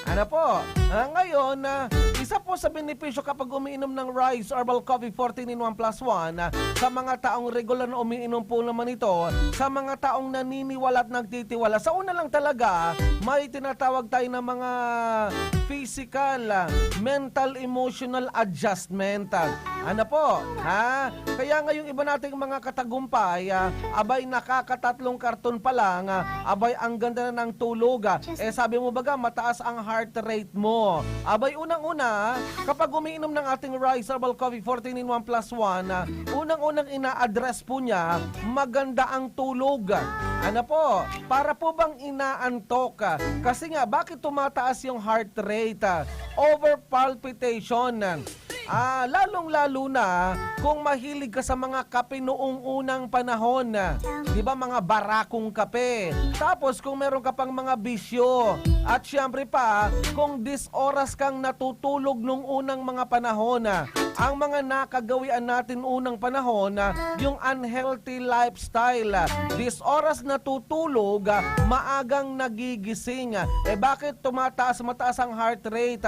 Ano po? Ah, ngayon, ah, isa po sa benepisyo kapag umiinom ng Rice Herbal Coffee fourteen in one plus one, ah, sa mga taong regular na umiinom po naman ito, sa mga taong naniniwala at nagtitiwala. Sa una lang talaga, may tinatawag tayo na mga physical, ah, mental, emotional adjustment. Ah, ano po? Ha? Kaya nga yung iba nating mga katagumpay, ah, abay, nakakatatlong karton pa lang, ah, abay, ang ganda na ng tulog. Ah. Eh, sabi mo baga, mataas ang heart rate mo. Abay, unang-una, kapag umiinom ng ating Rice Herbal Coffee fourteen in one plus one, ah, unang-unang ina-address po niya, maganda ang tulog. Ano po? Para po bang inaantok? Ah, kasi nga, bakit tumataas yung heart rate? Ah, over palpitation. Ah, lalong-lalo na kung mahilig ka sa mga kape noong unang panahon. Di ba, mga barakong kape? Tapos kung meron ka pang mga bisyo. At siyempre pa, kung dis oras kang natutulog nung unang mga panahon. Ang mga nakagawian natin unang panahon, yung unhealthy lifestyle. Dis oras natutulog, maagang nagigising. Eh, bakit tumataas mataas ang heart rate?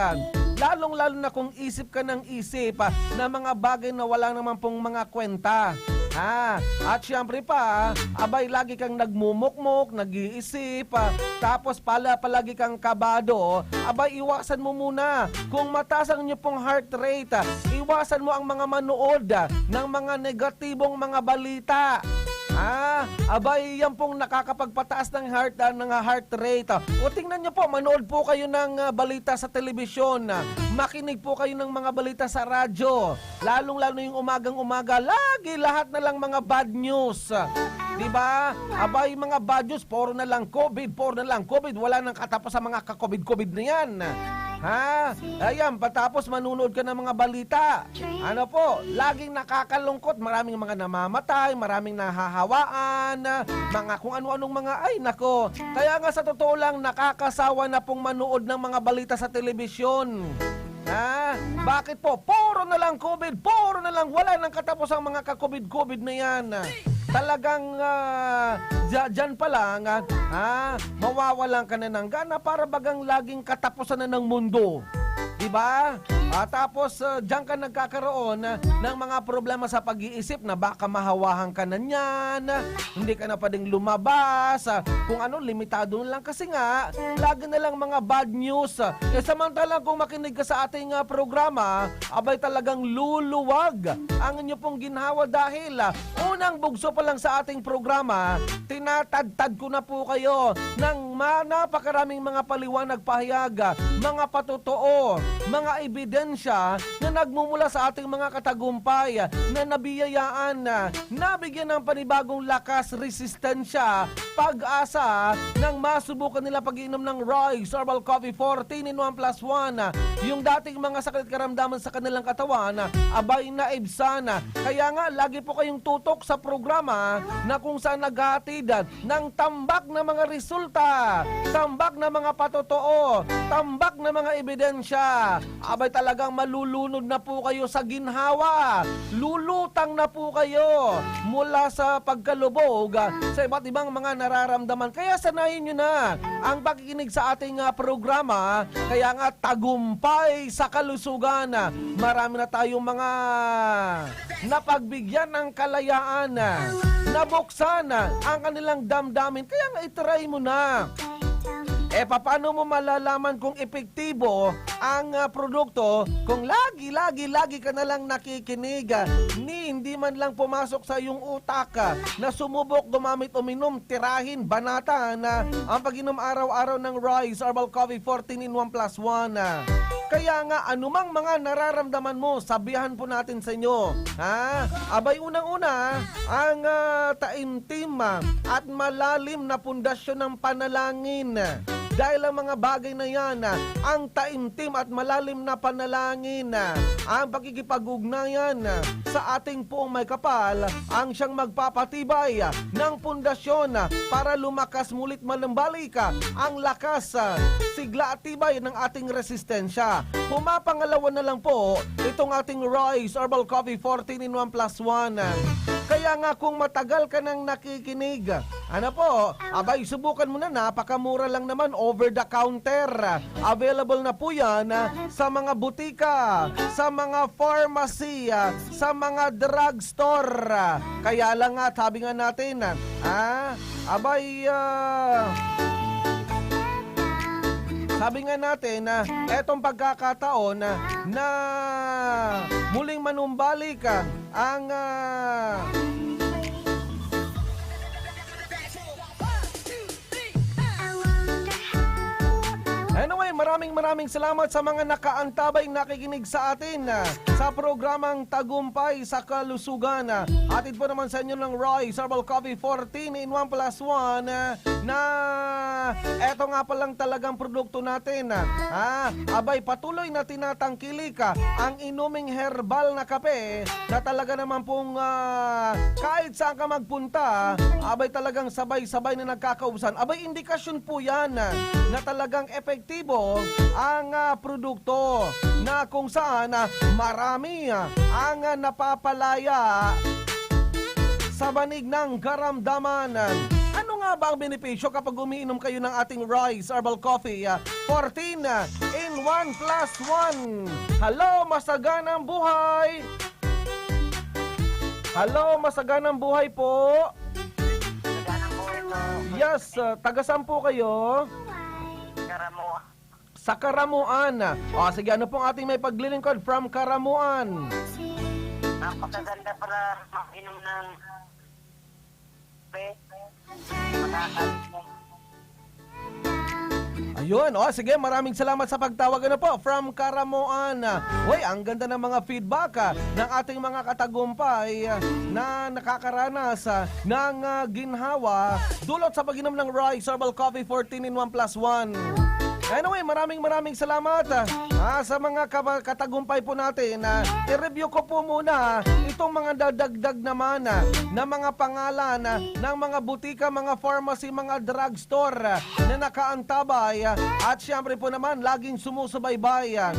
Lalong-lalo na kung isip ka ng isip, ah, na mga bagay na wala naman pong mga kwenta. Ha? At siyempre pa, abay, lagi kang nagmumukmok, nag-iisip, ah, tapos pala palagi kang kabado, abay, iwasan mo muna. Kung mataas ang inyo pong heart rate, ah, iwasan mo ang mga manood, ah, ng mga negatibong mga balita. Ah, abay, yan pong nakakapagpataas ng heart, ah, ng heart rate. Ah. O, tingnan nyo po, manood po kayo ng ah, balita sa telebisyon. Ah. Makinig po kayo ng mga balita sa radyo. Lalong-lalo yung umagang-umaga, lagi lahat na lang mga bad news. Ah. Di ba? Abay, mga bad news, puro na lang COVID, puro na lang COVID, wala nang katapos sa mga ka-COVID-COVID na yan. Ha? Ayan, patapos manunood ka ng mga balita. Ano po, laging nakakalungkot, maraming mga namamatay, maraming nahahawaan, mga kung ano-anong mga, ay nako. Kaya nga sa totoo lang, nakakasawa na pong manood ng mga balita sa telebisyon. Ha? Bakit po? Puro na lang covid, puro na lang, wala nang katapusang mga ka-covid-covid na yan. Talagang, ah, dya-, dyan pa lang, ah, ah, mawawalan ka na ng gana para bagang laging katapusan na ng mundo. Di ba? Ah, tapos, ah, diyan ka nagkakaroon, ah, ng mga problema sa pag-iisip na baka mahawahan ka na niyan, hindi ka na pwedeng lumabas, ah, kung ano, limitado na lang kasi nga, lagi na lang mga bad news. Eh, samantalang kung makinig ka sa ating, ah, programa, abay talagang luluwag ang inyo pong ginhawa dahil, ah, unang bugso pa lang sa ating programa, tinatadtad ko na po kayo ng ma-, napakaraming mga paliwanag, pahayag, mga patotoo, mga ebidensya na nagmumula sa ating mga katagumpay na nabiyayaan, nabigyan ng panibagong lakas, resistensya, pag-asa nang masubukan nila pag-iinom ng Royce Herbal Coffee fourteen in one plus one. Yung dating mga sakit at karamdaman sa kanilang katawan, abay naibsan. Kaya nga, lagi po kayong tutok sa programa na kung saan naghahatid ng tambak na mga resulta, tambak na mga patotoo, tambak na mga ebidensya. Abay, talagang malulunod na po kayo sa ginhawa. Lulutang na po kayo mula sa pagkalubog, ah, sa iba't ibang mga nararamdaman. Kaya sanayin nyo na ang pakikinig sa ating, ah, programa. Kaya nga, tagumpay sa kalusugan. Marami na tayong mga napagbigyan ng kalayaan, nabuksan ang kanilang damdamin. Kaya nga, itry mo na. Eh, paano mo malalaman kung epektibo ang, ah, produkto kung lagi, lagi, lagi ka na lang nakikinig, ah, ni hindi man lang pumasok sa iyong utak, ah, na sumubok, gumamit, uminom, tirahin, banatan, ah, ang pag-inom araw-araw ng Rise Herbal Coffee fourteen in one plus one, ah. Kaya nga, anumang mga nararamdaman mo, sabihan po natin sa inyo, ha? Abay, unang-una, ang, ah, taimtim, ah, at malalim na pundasyon ng panalangin. Dahil ang mga bagay na yan, ah, ang taimtim at malalim na panalangin, ah, ang pakikipag-ugnayan, ah, sa ating Poong Maikapal, ang siyang magpapatibay, ah, ng pundasyon, ah, para lumakas mulit manumbalik, ah, ang lakas, ah, sigla at tibay ng ating resistensya. Pumapangalawa na lang po itong ating Royce Herbal Coffee fourteen in one plus one. Kaya nga kung matagal ka nang nakikinig, ano po, abay subukan mo na, napakamura lang naman, over the counter. Available na po yan, ah, sa mga butika, sa mga pharmacy, ah, sa mga drugstore. Kaya lang nga, sabi nga natin, ah, abay, ah, sabi nga natin, ah, etong pagkakataon, ah, na muling manumbalik, ah, ang, ah, Anyway, maraming, maraming salamat sa mga nakaantabay, nakikinig sa atin, ah, sa programang Tagumpay sa Kalusugan. Ah, hatid po naman sa inyo ng Royce Herbal Coffee fourteen in one plus one, ah, na eto nga palang talagang produkto natin, ah. Ah, abay, patuloy na tinatangkilik, ah, ang inuming herbal na kape na talaga naman pong, ah, kahit saan ka magpunta, abay, talagang sabay-sabay na nagkakaubusan. Abay, indikasyon po yan, ah, na talagang epektibo ang, ah, produkto na kung saan, ah, marami, ah, ang, ah, napapalaya sa banig ng karamdaman. Ano nga ba ang benepisyo kapag umiinom kayo ng ating Rise Herbal Coffee, ah, fourteen, ah, in one plus one? Hello, masaganang buhay! Hello, masaganang buhay po! Masaganang buhay po. Yes, ah, taga saan po kayo? Karamo. Sa Karamuan. O, sige, ano pong ating maipaglilingkod from Karamuan? Napakaganda pala mag-inom ng kape. Makakain mo. Ayun, o sige, maraming salamat sa pagtawag. Ano po, from Karamuan. Uy, ang ganda ng mga feedback, ah, ng ating mga katagumpay, ah, na nakakaranas, ah, ng, ah, ginhawa dulot sa pag-inom ng Rise Herbal Coffee fourteen in one plus one. Anyway, maraming maraming salamat, ah, ah, sa mga kaba-, katagumpay po natin. Ah, i-review ko po muna itong mga dadagdag naman, ah, na mga pangalan, ah, ng mga butika, mga pharmacy, mga drugstore, ah, na nakaantabay, ah, at siyempre po naman, laging sumusubaybay, ah.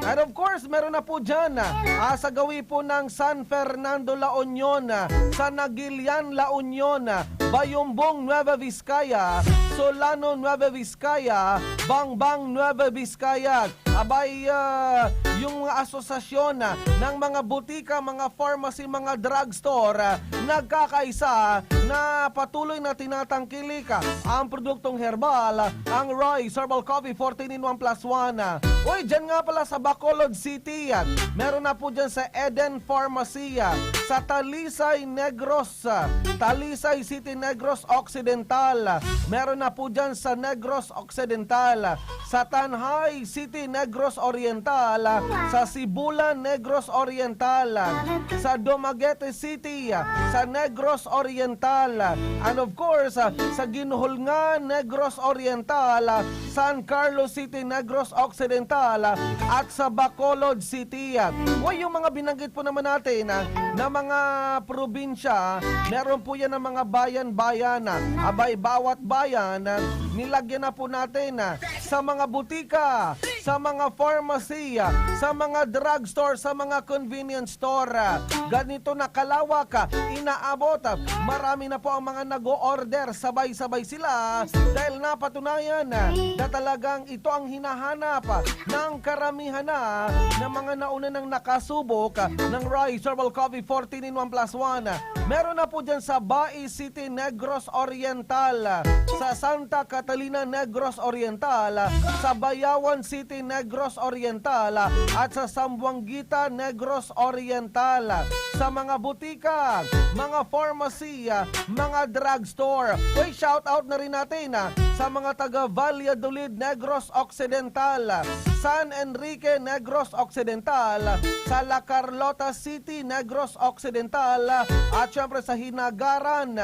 And of course, meron na po dyan, ah, ah, sa gawi po ng San Fernando, La Union, ah, San Aguilan, La Union, ah, Bayumbong, Nueva Vizcaya, Solano, Nueva Vizcaya, Bangbang, Nueva Vizcaya. Abay, ah, yung mga asosasyon, ah, ng mga butika, mga pharmacy, mga drugstore, ah, nagkakaisa na patuloy na tinatangkilik, ah, ang produktong herbal, ah, ang Rice Herbal Coffee fourteen in one plus one, ah. Uy, dyan nga pala sa Bacolod City, ah, meron na po dyan sa Eden Pharmacy, ah, sa Talisay, Negros, ah, Talisay City, Negros Occidental, ah, meron na po dyan sa Negros Occidental, ah, sa Tanjay City, Negros Oriental, ah, sa Sibulan, Negros Oriental, ah, sa Dumaguete City, ah, sa Negros Oriental, ah, and of course, ah, sa Ginhulngan, Negros Oriental, ah, San Carlos City, Negros Occidental, ah, at sa Bacolod City. Ah, o yung mga binanggit po naman natin, ah, na mga probinsya, meron po yan ng mga bayan-bayan, ah. Abay, bawat bayan, ah, nilagyan na po natin, ah, sa mga butika, sa mga pharmacy, ah, sa mga drugstore, sa mga convenience store, ah. Ganito na kalawak, ah, inaabot, ah. Marami na po ang mga nag-o-order, sabay-sabay sila, dahil napatunayan, ah, na talagang ito ang hinahanap, ah, ng karamihan na, na mga nauna nang nakasubok, ah, ng Rice Herbal Coffee fourteen in one plus one. Meron na po dyan sa Bai City, Negros Oriental, sa Santa Catalina, Negros Oriental, sa Bayawan City, Negros Oriental, at sa Zamboanguita, Negros Oriental. Sa mga butika, mga pharmacy, mga drugstore. Uy, shout out na rin natin, ah, sa mga taga Valladolid, Negros Occidental, San Enrique, Negros Occidental, sa La Carlota City, Negros Occidental, at syempre sa Hinagaran,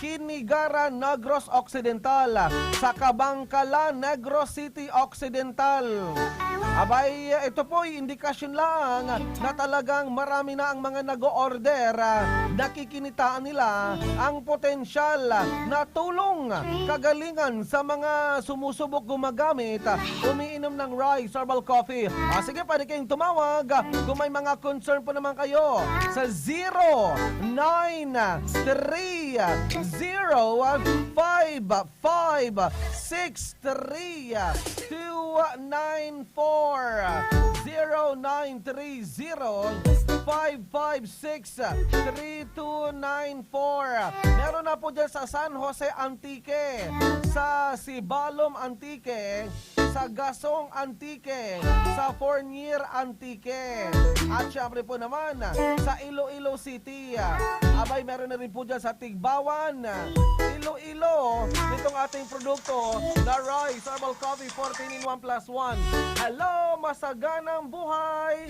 Hinigaran, Negros Occidental, sa Kabankalan, Negros City Occidental. Abay, ito po'y indikasyon lang na talagang marami na ang mga nag-o-order, ah, nakikinitaan nila ang potensyal na tulong, kagalingan sa mga sumusubok gumagamit, umiinom ng Rice Herbal Coffee. Ah, sige, pwede kayong tumawag, ah, kung may mga concern po naman kayo sa zero nine three zero five five six three two nine four, zero nine three zero five five six three two nine four. Meron na po dyan sa San Jose, Antique, sa Sibalom, Antique, sa Gasong, Antique, sa Fornier, Antique, at syempre po naman sa Iloilo City. Abay, meron na rin po dyan sa Tigbawan, Iloilo, itong ating produkto na Rice Herbal Coffee fourteen in one plus one. Hello, masaganang buhay!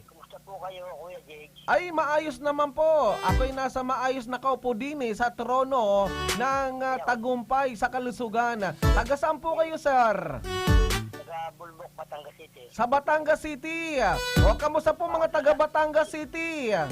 Kumusta po kayo, Kuya Jake? Ay, maayos naman po. Ako'y nasa maayos, nakaupo din eh, sa trono ng, ah, tagumpay sa kalusugan. Taga saan po kayo, sir? Taga Bulbok, Batangas City. Sa Batangas City. O, kamusta po mga taga Batangas City? Wala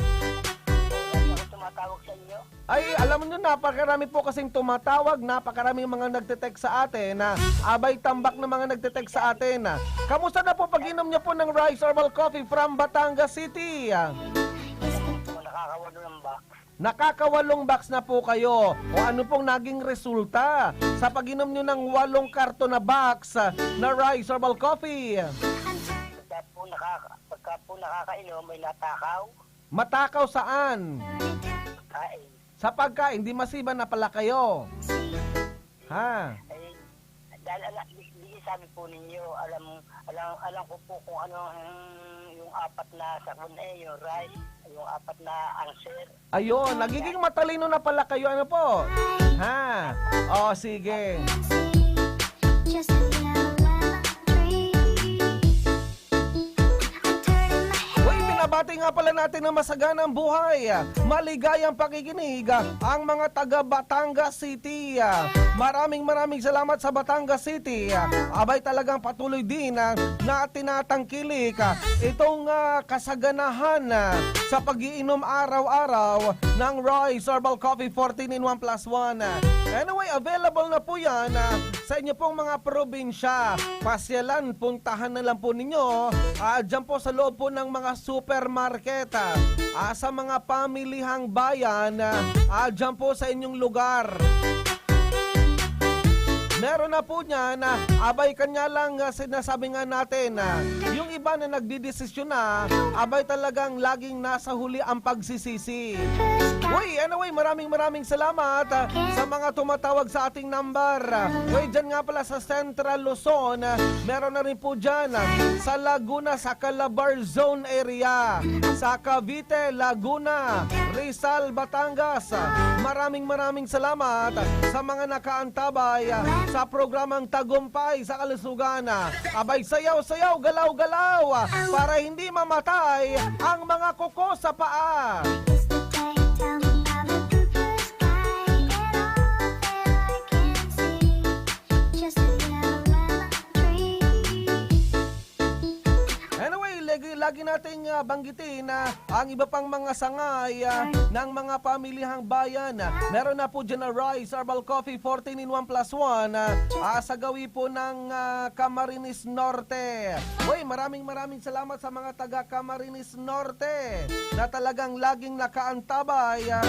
po ako tumatawag sa inyo. Ay, alam nyo, napakarami po kasing tumatawag, napakaraming mga nagte-text sa atin, na abay, tambak na mga nagte-text sa atin, na kamusta na po pag-inom nyo po ng Rice Herbal Coffee from Batangas City? Nakakawalo ng box. Nakakawalong box na po kayo. O ano pong naging resulta sa pag-inom nyo ng walong karton na box na Rice Herbal Coffee? Pagka po, nakaka, pagka po nakakainom, may natakaw. Matakaw saan? Kain. Sa pagkain, di masiba na pala kayo. Ha? Ay, dahil ala, di, di sabi po ninyo, alam, alam, alam ko po kung ano ang, yung apat na sabon eh, yung rice, yung apat na answer. Ayun, nagiging matalino na pala kayo, ano po? Ha? O, sige. Just a dream. I'm turning my head. Uy, bina- Pati nga pala natin na masaganang buhay, maligayang pakikinig ang mga taga Batangas City. Maraming maraming salamat sa Batangas City. Abay, talagang patuloy din na tinatangkilik itong ah, kasaganahan sa pag-iinom araw-araw ng Rice Herbal Coffee fourteen in one plus one. Anyway, available na po yan ah, sa inyo pong mga probinsya. Pasyalan, puntahan na lang po ninyo ah, dyan po sa loob po ng mga supermarket, ah, ah, sa mga pamilihang bayan, ah, ah, dyan po sa inyong lugar. Meron na po niyan, ah, abay, kanya lang ah, sinasabi nga natin, ah, yung iba na nagdidesisyon na, abay, talagang laging nasa huli ang pagsisisi. Uy, anyway, maraming maraming salamat ah, sa mga tumatawag sa ating number. Uy, dyan nga pala sa Central Luzon, ah, meron na rin po dyan ah, sa Laguna, sa Calabar Zone area, sa Cavite, Laguna, Rizal, Batangas. Maraming maraming salamat sa mga nakaantabay sa programang Tagumpay sa Kalusugan. Abay, sayaw-sayaw, galaw-galaw para hindi mamatay ang mga kuko sa paa. Anyway, lagi, lagi nating ah, banggitin na ang iba pang mga sangay ah, ng mga pamilihang bayan. Ah, meron na po dyan na Rice Herbal Coffee fourteen in one plus one ah, ah, sa gawi po ng ah, Camarines Norte. Uy, maraming maraming salamat sa mga taga Camarines Norte na talagang laging nakaantabay ah,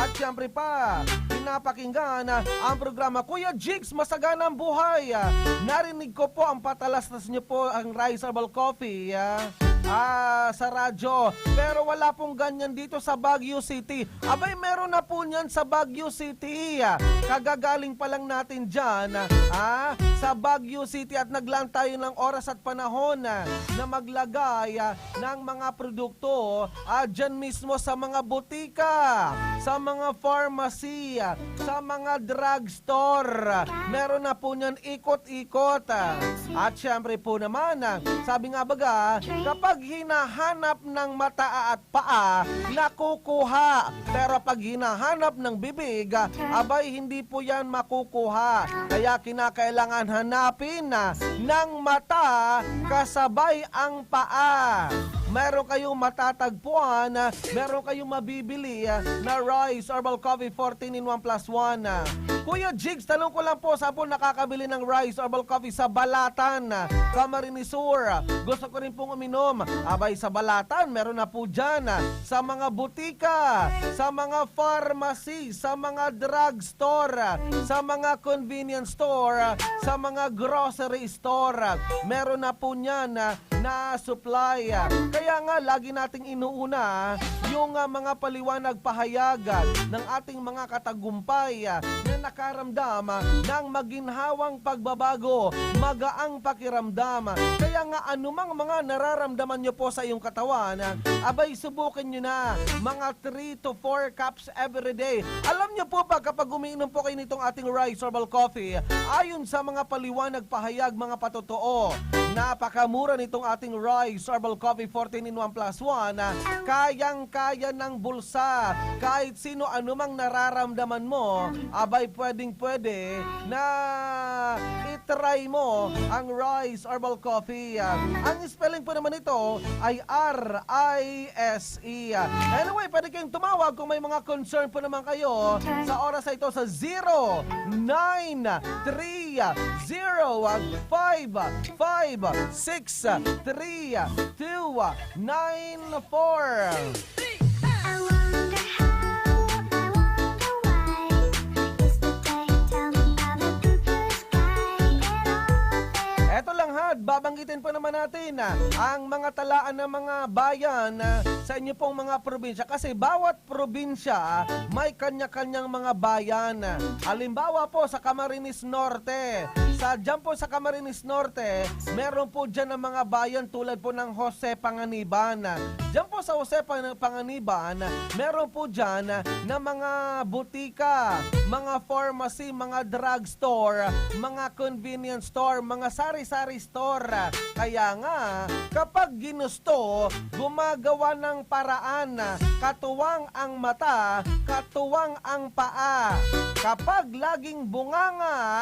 at siyempre pa pinapakinggan ah, ang programa. Kuya Jigs, masaganang buhay! Ah, narinig ko po ang patalastas niyo po ang Rice Herbal Coffee ah, ah, sa radyo. Pero wala pong ganyan dito sa Baguio City. Abay, meron na po niyan sa Baguio City. Ah, kagagaling pa lang natin dyan ah, sa Baguio City at naglaan tayo ng oras at panahon ah, na maglagay ah, ng mga produkto ah, dyan mismo sa mga butika, sa mga pharmacy, ah, sa mga drugstore. Meron na po niyan ikot-ikot. Ah. At syempre po naman, ah, sabi nga baga, kapag hinahanap ng mata at paa, nakukuha. Pero pag hinahanap ng bibig, ah, abay, hindi po yan makukuha. Kaya kinakailangan hanapin ah, ng mata kasabay ang paa. Meron kayong matatagpuan, ah, meron kayong mabibili ah, na Rice Herbal Coffee fourteen in one plus one. Ah, Kuya Jigs, tanong ko lang po, saan po nakakabili ng Rice Herbal Coffee? Sa Balatan, ah, Camarines Sur. Ah, gusto ko rin pong uminom. Abay, sa Balatan, meron na po dyan ah, sa mga butika, sa mga pharmacy, sa mga drugstore, ah, sa mga convenience store, ah, sa mga grocery store. Ah, meron na po niyan ah, na supply. Ah, kaya nga, lagi nating inuuna yung ah, mga paliwanag, pahayag ah, ng ating mga katagumpay ah, na nakaramdam ah, ng maginhawang pagbabago, magaang pakiramdam. Kaya nga, anumang mga nararamdaman nyo po sa iyong katawan, ah, abay, subukin nyo na mga three to four cups every day. Alam nyo po ba, kapag umiinom po kayo nitong ating Rice Herbal Coffee, ayon sa mga paliwanag, pahayag, mga patotoo, napakamura nitong ating Rice Herbal Coffee fourteen in one plus one, ah, kayang-kaya ng bulsa. Kahit sino, anumang nararamdaman mo, abay, pwedeng-pwede na i-try mo ang Rice Herbal Coffee. Ah, ang spelling po naman nito ay R I S E. Anyway, pwede kayong tumawag kung may mga concern po naman kayo sa oras na ito sa zero nine three zero five five six three two nine four. I wonder how, I wonder why. Is the day down by the blue, blue sky and all the Eto lang ha, babanggitin pa naman natin ah, ang mga talaan ng mga bayan ah, sa inyo pong mga probinsya. Kasi bawat probinsya ah, may kanya-kanyang mga bayan. Halimbawa po, sa Camarines Norte, Sa, dyan po sa Camarines Norte, meron po dyan ng mga bayan tulad po ng Jose Panganiban. Dyan po sa Jose Pan-, Panganiban, meron po dyan na mga butika, mga pharmacy, mga drugstore, mga convenience store, mga sari-sari store. Kaya nga, kapag ginusto, gumagawa ng paraan, katuwang ang mata, katuwang ang paa. Kapag laging bunganga,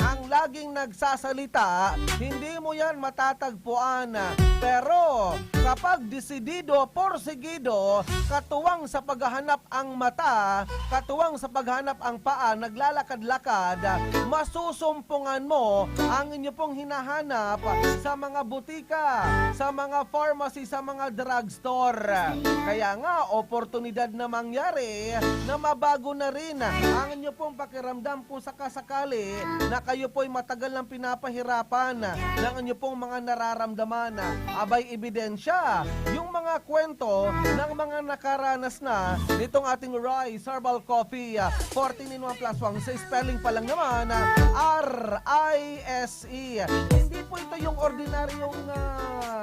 ang laging nagsasalita, hindi mo yan matatagpuan. Pero kapag desidido, porsigido, katuwang sa paghahanap ang mata, katuwang sa paghanap ang paa, naglalakad-lakad, masusumpungan mo ang inyo pong hinahanap sa mga butika, sa mga pharmacy, sa mga drugstore. Kaya nga, oportunidad na mangyari na mabago na rin ang inyo pong pakiramdam kung sakasakali na kayo po'y matagal nang pinapahirapan ng inyo pong mga nararamdaman. Abay, ebidensya, yung mga kwento ng mga nakaranas na nitong ating Rice Herbal Coffee, ah, fourteen in one plus one. Sa spelling pa lang naman, ah, R I S E. Hindi po ito yung ordinaryong, ah,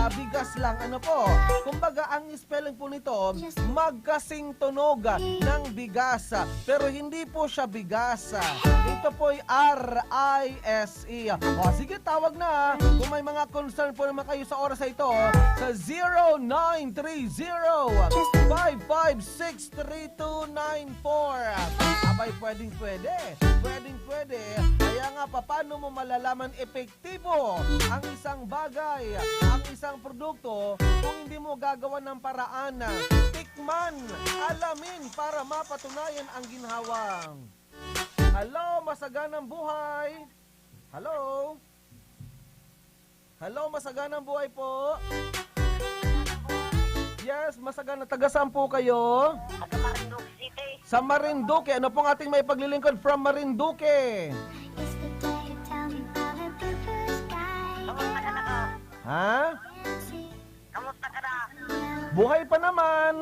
ah, bigas lang. Ano po? Kumbaga, ang spelling po nito, magkasing tunog ng bigas. Pero hindi po siya bigas. Ito po'y R I S E. O, sige, tawag na. Kung may mga concern po naman kayo sa oras na ito, sa zero nine three zero, five five six, three two nine four. Abay, pwedeng pwede. Pwedeng pwede. Kaya nga, paano mo malalaman epektibo ang isang bagay, ang isang produkto kung hindi mo gagawan ng paraan? Tikman, alamin para mapatunayan ang ginhawa. Hello, masaganang buhay. Hello? Hello, masaganang buhay po. Yes, masagana. Taga saan po kayo? Taga Marinduque City. Sa Marinduque. Ano pong ating maipaglilingkod from Marinduque? Kamusta ka na ka? Ha? Kamusta ka na? Buhay pa naman.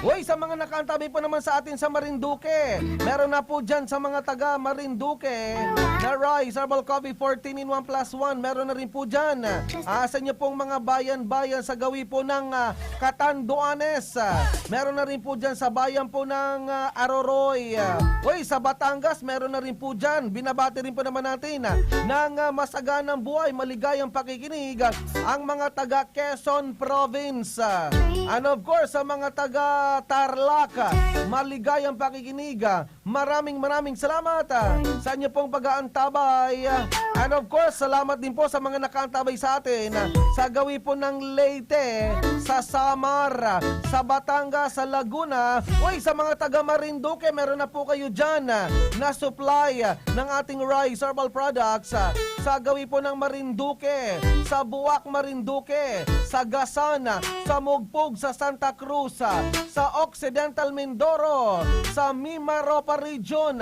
Uy, sa mga nakaantabay pa naman sa atin sa Marinduque, meron na po dyan sa mga taga Marinduque na Rice Herbal Coffee fourteen in one plus one. Meron na rin po dyan, ah, sa inyo pong mga bayan-bayan sa gawi po ng, ah, Catanduanes. Ah, meron na rin po dyan sa bayan po ng, ah, Aroroy. Ah, uy, sa Batangas, meron na rin po dyan. Binabati rin po naman natin, ah, ng, ah, masaganang buhay, maligayang pakikinig, ah, ang mga taga Quezon Province. Ah, and of course, sa mga taga Tarlac, ah, maligayang pakikinig, ah, maraming, maraming salamat, ah, sa inyo pong pag-aantabay. Ah, and of course, salamat din po sa mga nakaantabay sa atin, ah, sa gawi po ng Leyte, sa Samar, ah, sa Batangas, sa Laguna. Uy, sa mga taga Marinduque, meron na po kayo dyan, ah, na supply, ah, ng ating Rice Herbal Products, ah, sa gawi po ng Marinduque, sa Buac, Marinduque, sa Gasan, ah, sa Mugpog, sa Santa Cruz, ah, sa Occidental Mindoro, sa Mimaropa Region.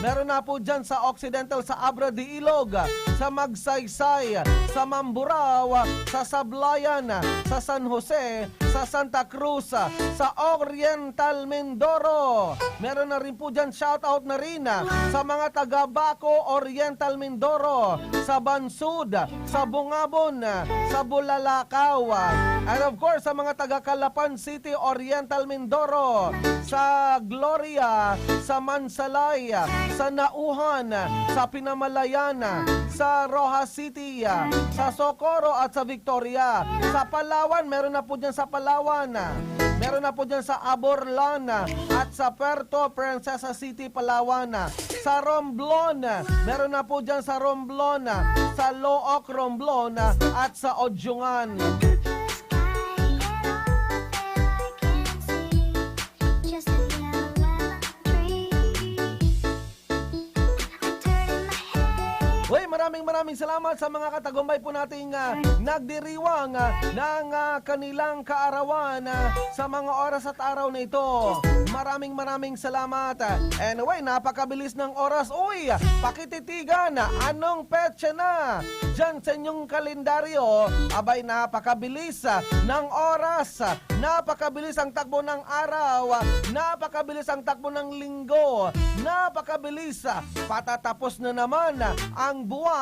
Meron na po dyan sa Occidental, sa Abra de Ilog, sa Magsaysay, sa Mamburao, sa Sablayan, sa San Jose, sa Santa Cruz, sa Oriental Mindoro. Meron na rin po dyan, shout out na rin sa mga taga Baco, Oriental Mindoro, sa Bansud, sa Bungabon, sa Bulalakaw. And of course, sa mga taga Calapan City, Oriental Mindoro, sa Gloria, sa Mansalay, sa Nauhan, sa Pinamalayan, sa Roxas City, sa Socorro at sa Victoria. Sa Palawan, meron na po dyan sa Palawan. Meron na po dyan sa Aborlan at sa Puerto Princesa City, Palawan. Sa Romblon, meron na po dyan sa Romblon, sa Looc, Romblon, at sa Odyungan. Uy, maraming Maraming, maraming salamat sa mga katagumpay po nating, ah, nagdiriwang, ah, ng, ah, kanilang kaarawan, ah, sa mga oras at araw na ito. Maraming, maraming salamat. Ah, anyway, napakabilis ng oras. Uy, pakititigan, ah, anong petsa na diyan sa inyong kalendaryo? Abay, napakabilis, ah, ng oras. Napakabilis ang takbo ng araw, napakabilis ang takbo ng linggo, napakabilis, patatapos na naman ang buwan.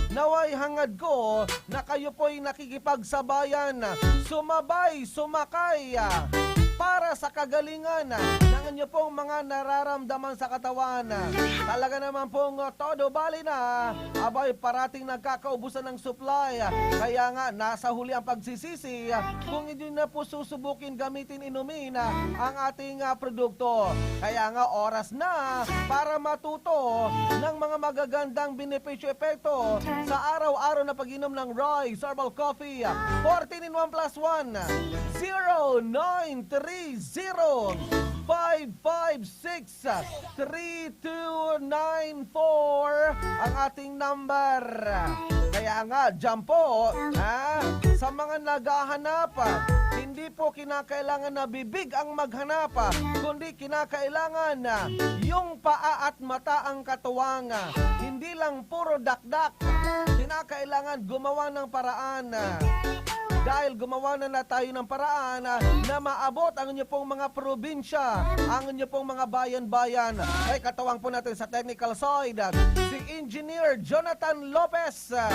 Naway hangad ko na kayo po'y nakikipagsabayan, sumabay, sumakay, para sa kagalingan ng inyo pong mga nararamdaman sa katawan. Talaga naman pong todo bali na, abay, parating nagkakaubusan ng supply. Kaya nga, nasa huli ang pagsisisi kung hindi na po susubukin gamitin, inumin ang ating, ah, produkto. Kaya nga, oras na para matuto ng mga magagandang benepisyo-epekto sa araw-araw na pag-inom ng Royce Herbal Coffee. Fourteen in one plus one. Zero nine three zero five five six three two nine four ang ating number. Kaya nga, diyan po, ha, sa mga naghahanap, hindi po kinakailangan na bibig ang maghanap, kundi kinakailangan na yung paa at mata ang katuwang. Hindi lang puro dakdak. Kinakailangan gumawa ng paraan. Dahil gumawa na, na tayo ng paraan, ah, na maabot ang inyo pong mga probinsya, ang inyo pong mga bayan-bayan. Ay, katuwang po natin sa technical side, ah, si Engineer Jonathan Lopez. Ah,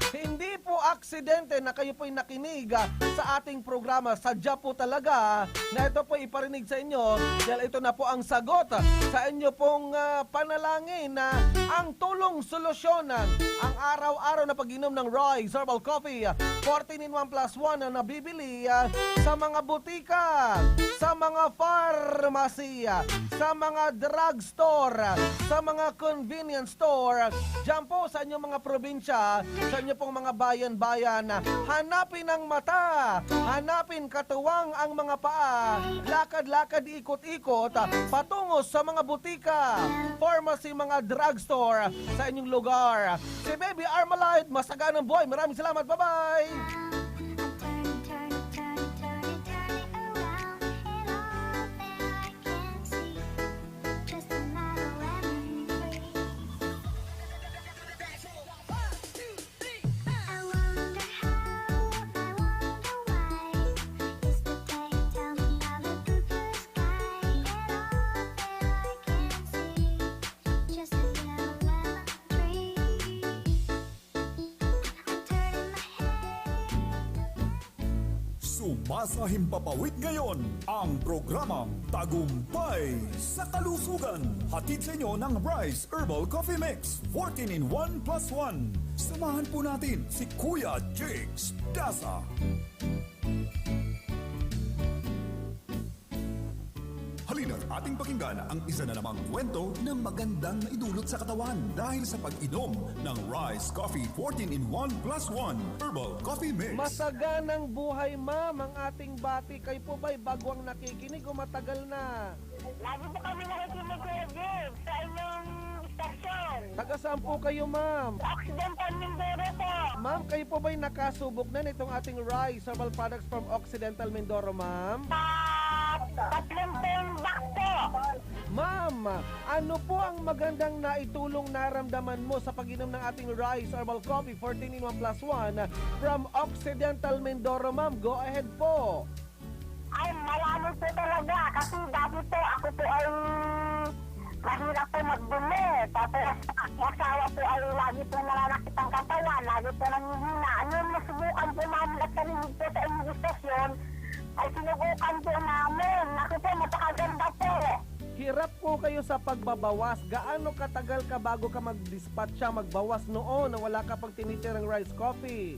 hindi po aksidente na kayo po'y nakinig, ah, sa ating programa. Sadya po talaga, ah, na ito po iparinig sa inyo, dahil ito na po ang sagot, ah, sa inyo pong, ah, panalangin na ang tulong solusyon, ah, ang araw-araw na pag-inom ng Royce Herbal Coffee, ah, fourteen in one plus one na nabibili, ah, sa mga butika, sa mga pharmacy, ah, sa mga drugstore, ah, sa mga convenience store, ah, diyan po sa inyong mga probinsya, sa inyo pong mga bayan-bayan. Ah, hanapin ang mata, hanapin katuwang ang mga paa, lakad-lakad, ikot-ikot, ah, patungo sa mga butika, pharmacy, mga drugstore sa inyong lugar. Si Baby Armalite, masaganang buhay. Maraming salamat. Bye-bye! Sumasahimpapawid ngayon ang programang Tagumpay sa Kalusugan. Hatid sa inyo ng Rice Herbal Coffee Mix, fourteen in one plus one. Samahan po natin si Kuya Jakes Daza. Halina't ating pakinggan ang isa na namang kwento na magandang maidulot sa katawan dahil sa pag-inom ng Rice Coffee fourteen in one plus one Herbal Coffee Mix. Masaganang buhay, ma'am, ang ating bati. Kayo po ba'y bagwang nakikinig o matagal na? Lagi po kami nakikinig, Kuya Jim, sa inyong istasyon. Taga saan po kayo, ma'am? Occidental Mindoro po. Ma'am, kayo po ba'y nakasubok na nitong ating Rice Herbal Products from Occidental Mindoro, ma'am? Sa tatlong tumbak po. Ma'am, ano po ang magandang naitulong naramdaman mo sa pag-inom ng ating Rice Herbal Coffee fourteen in one plus one from Occidental Mindoro, ma'am? Go ahead po. Ay, marami po talaga. Kasi dati po, ako po ay mahirap po magbili. Tapos, ang asawa po ay lagi po nananakit ang katawan, lagi po nanghihina. Ano, nasubukan po namin at narinig po sa inyong istasyon, ay sinubukan po namin. Ako po, napakaganda po. Hirap po kayo sa pagbabawas. Gaano katagal ka bago ka magdispatcha, magbawas noon na wala ka pang tinitirang rice coffee?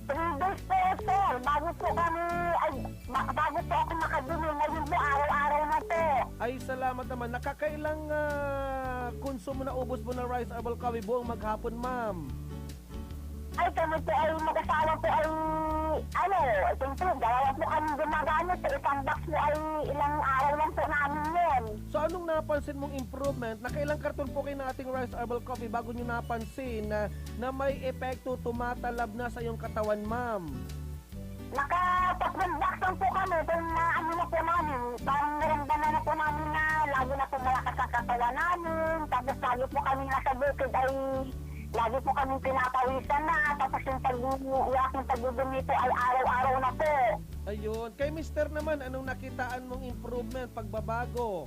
Three days po, sir. Bago po kami, ay, ba- bago po ako makabili. Ngayon po, araw-araw na po. Ay, salamat naman. Nakakailang, ah, konsumo na ubos mo ng Rice Herbal Coffee buong maghapon, ma'am? Ay, kami po ay mag-asawa po ay Ano, siyempre, dalawa po kami gumagamit. Sa isang box po ay ilang araw lang po namin yun. So anong napansin mong improvement? Nakailang karton po kayo ng ating Rice Herbal Coffee bago nyo napansin na, na may epekto, tumatalab na sa iyong katawan, ma'am? Nakatatlong box lang po kami kung na ano na po namin. Parang naramdaman na po namin na lagi na po malakas ang katawan namin. Tapos lagi po kami nasa bukid ay lagi po kami pinapawisan na. Tapos yung pag yung aking pagdudumi po ay araw-araw na po. Ayun. Kay mister naman, anong nakitaan mong improvement, pagbabago?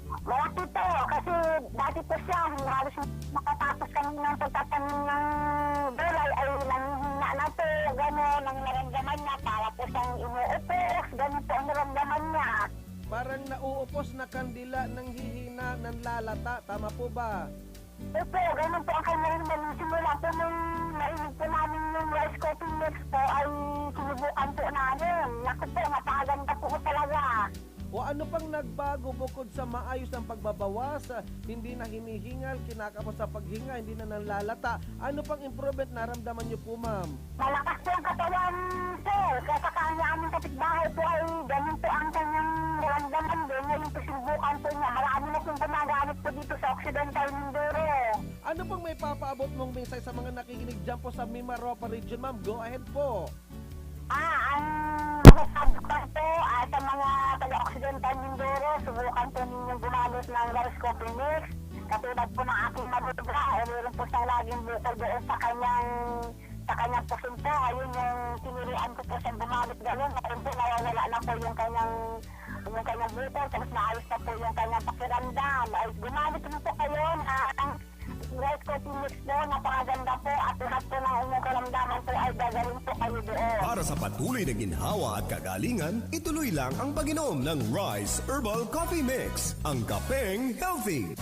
Malaki po, kasi dati po siya, halos makatapos kami ng pagtatanim ng gulay ay nanghihina na po, gano'n, ang naramdaman niya, para po siyang inuupos, gano'n po ang naramdaman niya. Parang nauupos na kandila, nanghihina, nanlalata. Tama po ba? Opo, gano'n po ang kanyang nagsimula po nung narinig po namin yung rice coffee mix po ay sinubukan po namin. Naku po, napakaganda po talaga. O ano pang nagbago bukod sa maayos ang pagbabawas, hindi na hinihingal, kinakapos sa paghinga, hindi na nanlalata? Ano pang improvement naramdaman niyo po, ma'am? Malakas po ang katawan, sir. Kaya sa kanya aming kapitbahay po ay ganun po ang kanyang naramdaman din. Ngayon po sinubukan po niya. Marami na pong gumagamit po dito sa Occidental Mindoro. Ano pang may papaabot mong mensahe sa mga nakikinig dyan po sa Mimaropa Region, ma'am? Go ahead po. Ah, ang masasabi ko lang po, ah, sa mga taga-Occidental Mindoro, subukan po ninyong gumamit ng rice coffee mix. Katulad po ng aking manugang, eh, meron po siyang laging bukol doon sa kanyang, sa kanyang puson po. Ayun yung tinirian ko po siyang gumamit ganun. Ngayon po, nawawala na po yung kanyang, yung kanyang bukol. Tapos maayos na po yung kanyang pakiramdam. Ay, gumamit rin po kayo ng rice coffee mix po. Napakaganda po. At lahat po ng inyong karamdaman po ay gagaling po kayo doon. Para sa patuloy na ginhawa at kagalingan, ituloy lang ang pag-inom ng Rice Herbal Coffee Mix, ang kapeng healthy.